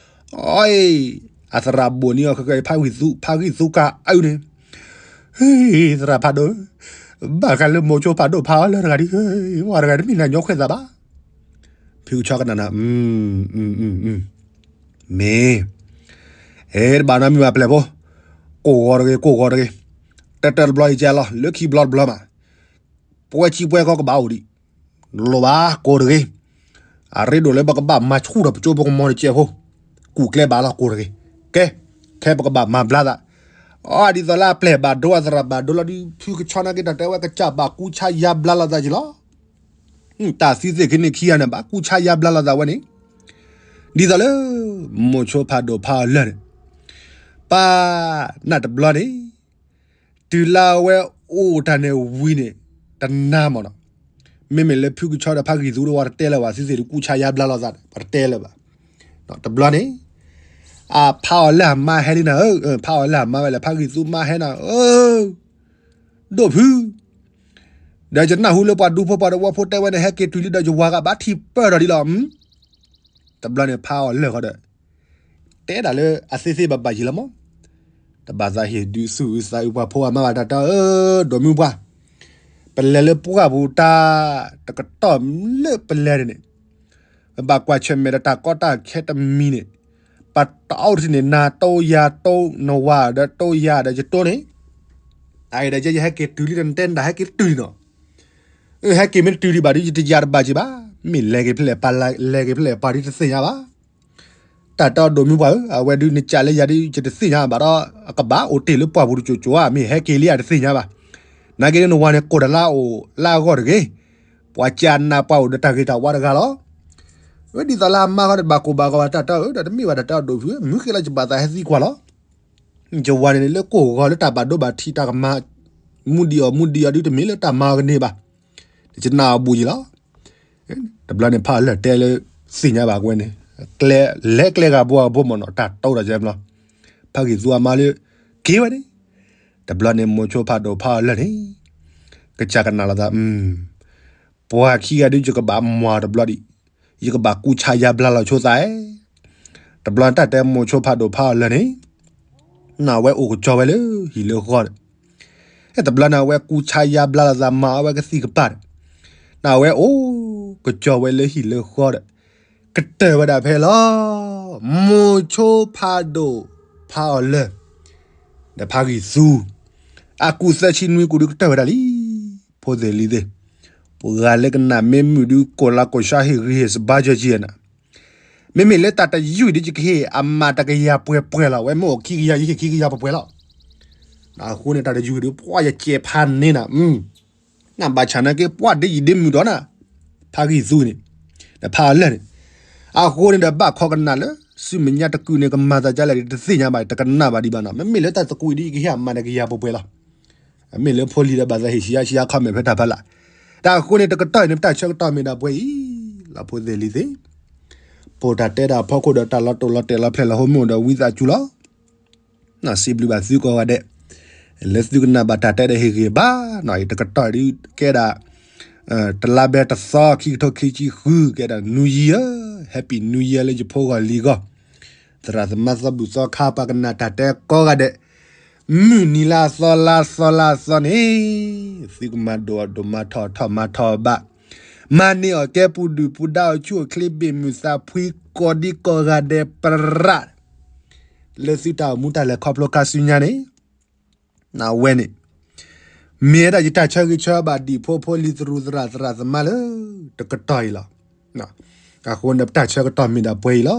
အီ, အသရၣ်ဘိၣ်န့ၢ်အီၤခဲကဲ ဖးဂံၢ်သူ ဖးဂံၢ်သူကါအုန့ၣ်, ဟ့ သရၣ်ဖးဒိၣ်, ဘၣ်ဃးလၢမိၤဆိဖးဒိၣ်ဖးအီၤလၢတဂၤဒ်, ပှၤတဂၤတမ့ၢ်နၤညီခွဲးသးဘၣ်. ဖုကဆီကနၣ်နၤ, မ့ၢ်, အဲ တဘၣ်နီတမံၤဘၣ်ပျဲၢ်ဖိ, ကိၢ်ဂီၤတဂ့ၤ ကိၢ်ဂီၤတဂ့ၤ, တၢတၢတဘျီအံၤကဲလီၤ လၢခံဘျီတဘျီမး, ပှဲၤဆံပှဲၤကီကဘၣ်အိၣ်ဒံး, လိၣ်ဘၣ်ကိၢ်တဂ့ၤ, အရ့ဒိၣ်လၢပကဘၣ်မၤဆူၣ်ထီၣ်ပကၠိဖိကမီၤတကဲးဖိ, ကူၣ်ကျဲဘၣ်လီၤကိၢ်တဂ့ၤ, ကဲ, ခဲပကဘၣ်မၤဘျါသး, အီ ဒ်သိးလၢအပျဲၢ်ဘၣ်ဒိအသရၣ်ဘၣ်ဒိလီၤဒုး ဖုကဆီနာ်က့တၢ်တဲဝဲကစၢ်ဘၣ်ကူဆါယါဘျါလိာ်သးက့ၤလီၤ. တၢ်သံသ့ၣ်ခံန့ၣ်ခံဂၤန့ၣ် ဘၣ်ကူဆါယါဘျါလိာ်သးဝဲန့ၣ်, ဒ်သိးလၢ မိၤဆိဖးဒိၣ်ဖးအီၤလၢာ်န့ၣ်, ပၢ်, နၢ်တဘျီန့ၣ်, တုၤလၢအဝဲအိၣ်တၢ်န့ၣ်ဝံၤန့ၣ်, တနၤမးနီၤ, မ့မ့ၢ်လၢဖုကဆီဒီးဖးဂံၢ်သူဒီး ပှၤတတဲလၢၤဘၣ် သံသ့ၣ်ဒုးကူဆါယါဘျါလိာ်သးန့ၣ် ပှၤတတဲလၢၤဘၣ်. တဘျီန့ၣ်, အဖးအီၤလၢအမါဟဲလံနၤဧၢ, ဖးအီၤလၢအမါဝဲလဲၣ် ဖးဂံၢ်သူမါဟဲနၤဧၢ, ဒိၣ်ဖု ဒီးယနၢ်ဟူလၢပှၤဒူဖိပှၤတဝီဖိတဲဝဲန့ၣ် ဟဲက့ၤတုၤလံဒီးယဝၤဂၤဘၣ်ထံၣ်ပၢၢ်ထီၣ်ဒံးလီၤ. တဘျီန့ၣ်ဖးအီၤလၢာ်ဃီဒီး, တဲဒၣ်လၢအသ့သ့ဘၣ်ဘၣ်ယံၤလီၤမး, တဘၣ်သးဟ့ၣ်ဒုးသူၣ်အုးသးအုးပှၤဖိအမါဘၣ်တၢ်တၢ်ဧၢ, ဒိၣ်မုၢ်ပှၢ်, ပလဲၤလၢပှၢ်ပူၤတၢ်, တကတီၢ်လၢပလဲၤန့ၣ်န့ၣ် ပဘၣ်ကွၢ်ဆၢၣ်မဲာ်ဒီးတၢ်ကီတၢ်ခဲတမံၤန့ၣ်, ပတအိၣ်တထံၣ်န့ၣ် နၤတိယၤတိ နဝၤဒီးတိယၤဒီးယတိန့ၣ်, အအံၤဒီးယဲယဟဲက့ၤတုၤလံဒီးနတဲနဒၣ်ဟဲက့ၤတတုၤလံနီၤ, ဟဲက့ၤမ့ၢ်တတုၤဒံးဘၣ်ဒီး ယတယၤတဘၣ်က့ၤဘၣ်, မ့ၢ်လဲၤက့ၤဖဲလဲၣ်ပှၤလဲၤက့ၤဖဲလဲၣ်ပှၤဒ်တသ့ၣ်ညါဘၣ်. တၢ်တီဒိၣ်မုၢ်ပှၢ်ဧၢ, အဝဲဒုးနကးလၢယၤဒ်ယတသ့ၣ်ညါဘၣ်ဒီး အကဘၣ်အိၣ်တ့ၢ်လၢပှၢ်ပူၤတကၠိၤကၠိၤဧါ, မ့ၢ်ဟဲက့ၤလံဧါတသ့ၣ်ညါဘၣ်. နာ်က့ဒ်နဝၤန့ၣ် ကိၢ်တၢ်လၢအအိၣ်လၢအဂီၢ်တဂ့ၤ, ပှၤကးနးပှၤအိၣ်ဒီးတၢ်ဂ့ၤတၢ်ဝါတဂၤလီၤ. ဝဲဒ်သိးလၢအမါဃီန့ၣ် ဘၣ်ကိၢ်ဘၣ်ဂီၤဘၣ်တၢ်တီဧၢ, ဒီးတမ့ၢ်ဘၣ်တၢ်တီဒိၣ်ဖုဧၢ, မုၢ်ဃ့လီၤယဘၣ်သးဟဲသံကွၢ်လီၤ. ယဝၤန့ၣ်လၢကိၢ်ဂီၤလၢတၢ်ဘၣ်ဒိဘၣ်ထံးတၢ်ကမၤ မူဒံးအီၤမူဒံးအီၤဒုးတမ့ၢ်လၢတၢ်မၤအီၤကန့ၢ်ဘၣ်, ယနာ်အီၤဘူးယံၤလီၤ. တဘျီန့ၣ်ဖးအီၤလၢာ်တဲလၢ သ့ၣ်ညါဘၣ်ကွဲန့ၣ်, လဲၤကျဲဂၤဘိဂၤဘိမ့ၢ်နီၤ တၢ်တီတၢ်ကဲဘျီ, ဖးဂံၢ်သူအမါလၢ က့ၤဝဲန့ၣ်, တဘျီန့ၣ်မိၤဆိဖးဒိၣ်ဖးအီၤလၢာ်န့ၣ်, ကစၢ်ကနၣ်လိာ်သး, ပှၤခံဂၤဒုးယကဘၣ်မၤအီၤတဘျီဒံး, ယကဘၣ်ကူဆါယါဘျါလီၤဆိသး, တဘျီန့ၣ်တၢ်တဲမိၤဆိဖးဒိၣ်ဖးအီၤလၢာ်န့ၣ် နဝဲအိၣ်ကစီၤဝဲလၢဟံၣ်လၢဃီဒီး, တဘျီန့ၣ်အဝဲကူဆါယါဘျါလိာ်သးမၤအဝဲကသံၣ်ကပၤဒီး, နဝဲအိၣ်ကစီၤဝဲလၢဟံၣ်လၢဃီဒီး, ကတၢၢ်ဝဲဒၣ်ဖဲလီၤ, မိၤဆိဖးဒိၣ်ဖးအီၤလၢာ်, ဒီးဖးဂံၢ်သူ, အကူၣ်သၢဆံနွံကူၣ်ဒုးကတၢၢ်ဝဲဒၣ်လံ. ဖိသ့ၣ်လံၤသ့ၣ်, ပှၤဂၤလၢကနၣ်မ့ၢ်မုာ်ဒုးကိၢ်လၢကိၢ်ဆါဟ့ၣ်ဂံၢ်ဟ့ၣ်စဘါကၠီကၠံနၤ, မ့မ့ၢ်လၢတၢ်တယုၢ်ဒ်ယကဟ့ၣ်အမၤတကယၤပှဲၤပှဲၤလီၤ, ဝဲမ့ၢ်အိၣ်ခံကယၤယဟ့ၣ်ခံကယၤပှဲၤပှဲၤလီၤ. အဃိန့ၣ်တၢ်တယုၢ်ဒုး ပှၤယကဲးဖးန့ၢ်နၤ, နဘၣ်ဆၣ်နာ်က့ ပှၤဒ်ယံၤဒ်မုၢ်ဒီးနၤ, ဖးဂံၢ်သူန့ၣ်, ဒီးဖးအီၤလၢာ်န့ၣ်, အဃိန့ၣ်ဒီးဘၣ်ခီကနၣ်လၢ ဆူမဲာ်ညါတကုာ်န့ၣ် ကမၤသးဒ်လဲၣ်တသ့ၣ်ညါဘၣ်, တကနၣ်ဘၣ်ဒံးဘၣ်နီၤ, မ့မ့ၢ်လၢတၢ်သကွံာ်ဒ်ယကဟ့ၣ်အမၤတကယၤပှဲၤပှဲၤလီၤ. မ့ၢ်လၢဖိလံၤဒီးဘၣ်သးဟ့ၣ်ဆံးအါဆံးအါ comment ဖဲတၢ်ဖီလာ်, တၢ်အဃိန့ၣ် တကတီၢ်အံၤန့ၣ် ပတၢ်ဆၢကတီၢ်မ့ၢ်ဒၣ်ပှဲၤအံၤလီၤ ဖိသ့ၣ်လံၤသ့ၣ်, ပတၢ်တဲဒၣ်ဖီခိၣ်ဒီးတၢ်လီၤတိၢ်လီၤတဲာ်လီၤဖျဲၣ်လီၤဟိမ့ၢ်အိၣ်ဒီးဝံသးစူၤလီၤ. စံးဘျုးဘၣ်သုကိးဂၤဒဲး, လၢသုကနၣ်ဘၣ်တၢ်တဲဒီးဟ့ၣ်ဂံၢ်ဘါနီၤ, တကတီၢ်ဒ်ကဲဒၣ် တလါဘဲတသီ ခံကထိခံဆံဃု ကဲဒၣ် New Year, Happy New Year လၢယဖိဂီၢ်လံၤဂီၢ်, သရၣ်သမါသီဘူၣ်သီခါ ပှၤကနၣ်တၢ်တဲကိးဂၤဒဲး, မုၢ်နံၤလၢအသီလါသီလါအသီန့ၣ်, သုကမၤဒိၣ်အီၣ်ဒိၣ် မၤထီၣ်အီၣ်ထီၣ် မၤထီၣ်အီၣ်ဘၣ်, မၤန့ၢ်အီၣ်ကဲပူၤဒုၣ်ပူၤဒါ အိၣ်ဆူၣ်အိၣ်ချ့ဘ့ၣ်မုၢ်သးဖှံ ကိးဒံကိးဂၤဒဲးပရၣ်, လၢသုတၢ်အိၣ်မူတၢ်လဲၤခီဖျိခါဆူညါန့ၣ် နဝဲန့ၣ်, မ့ၢ်ဝဲဒၣ်ယတၢ်ဆၢဂ့ၤဆၢဝါဘၣ်ဒံးဖိဖိလံၤသရူးသရၣ်သရၣ်သမါလၢတကတီၢ်အံၤလီၤ. အဃိန့ၣ် ပတၢ်ဆၢကတီၢ်မ့ၢ်ဒၣ်ပှဲၤအံၤလီၤ.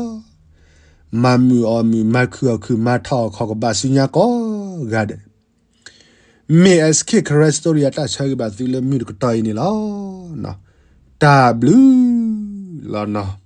မၤမုာ်အီၣ်မုာ် မၤခုၣ်အီၣ်ခုၣ် မၤထီၣ်အီၣ်ခီၣ်ကဘၣ်ဆူညါကိးဂၤဒဲး. မ့ၢ် S K Karen Story အတၢ်ဆၢဂ့ၤဘၣ်သုလၢမုၢ်တကတီၢ်အံၤန့ၣ်လီၤ. တၢ်ဘျုးလီၤနီၤ.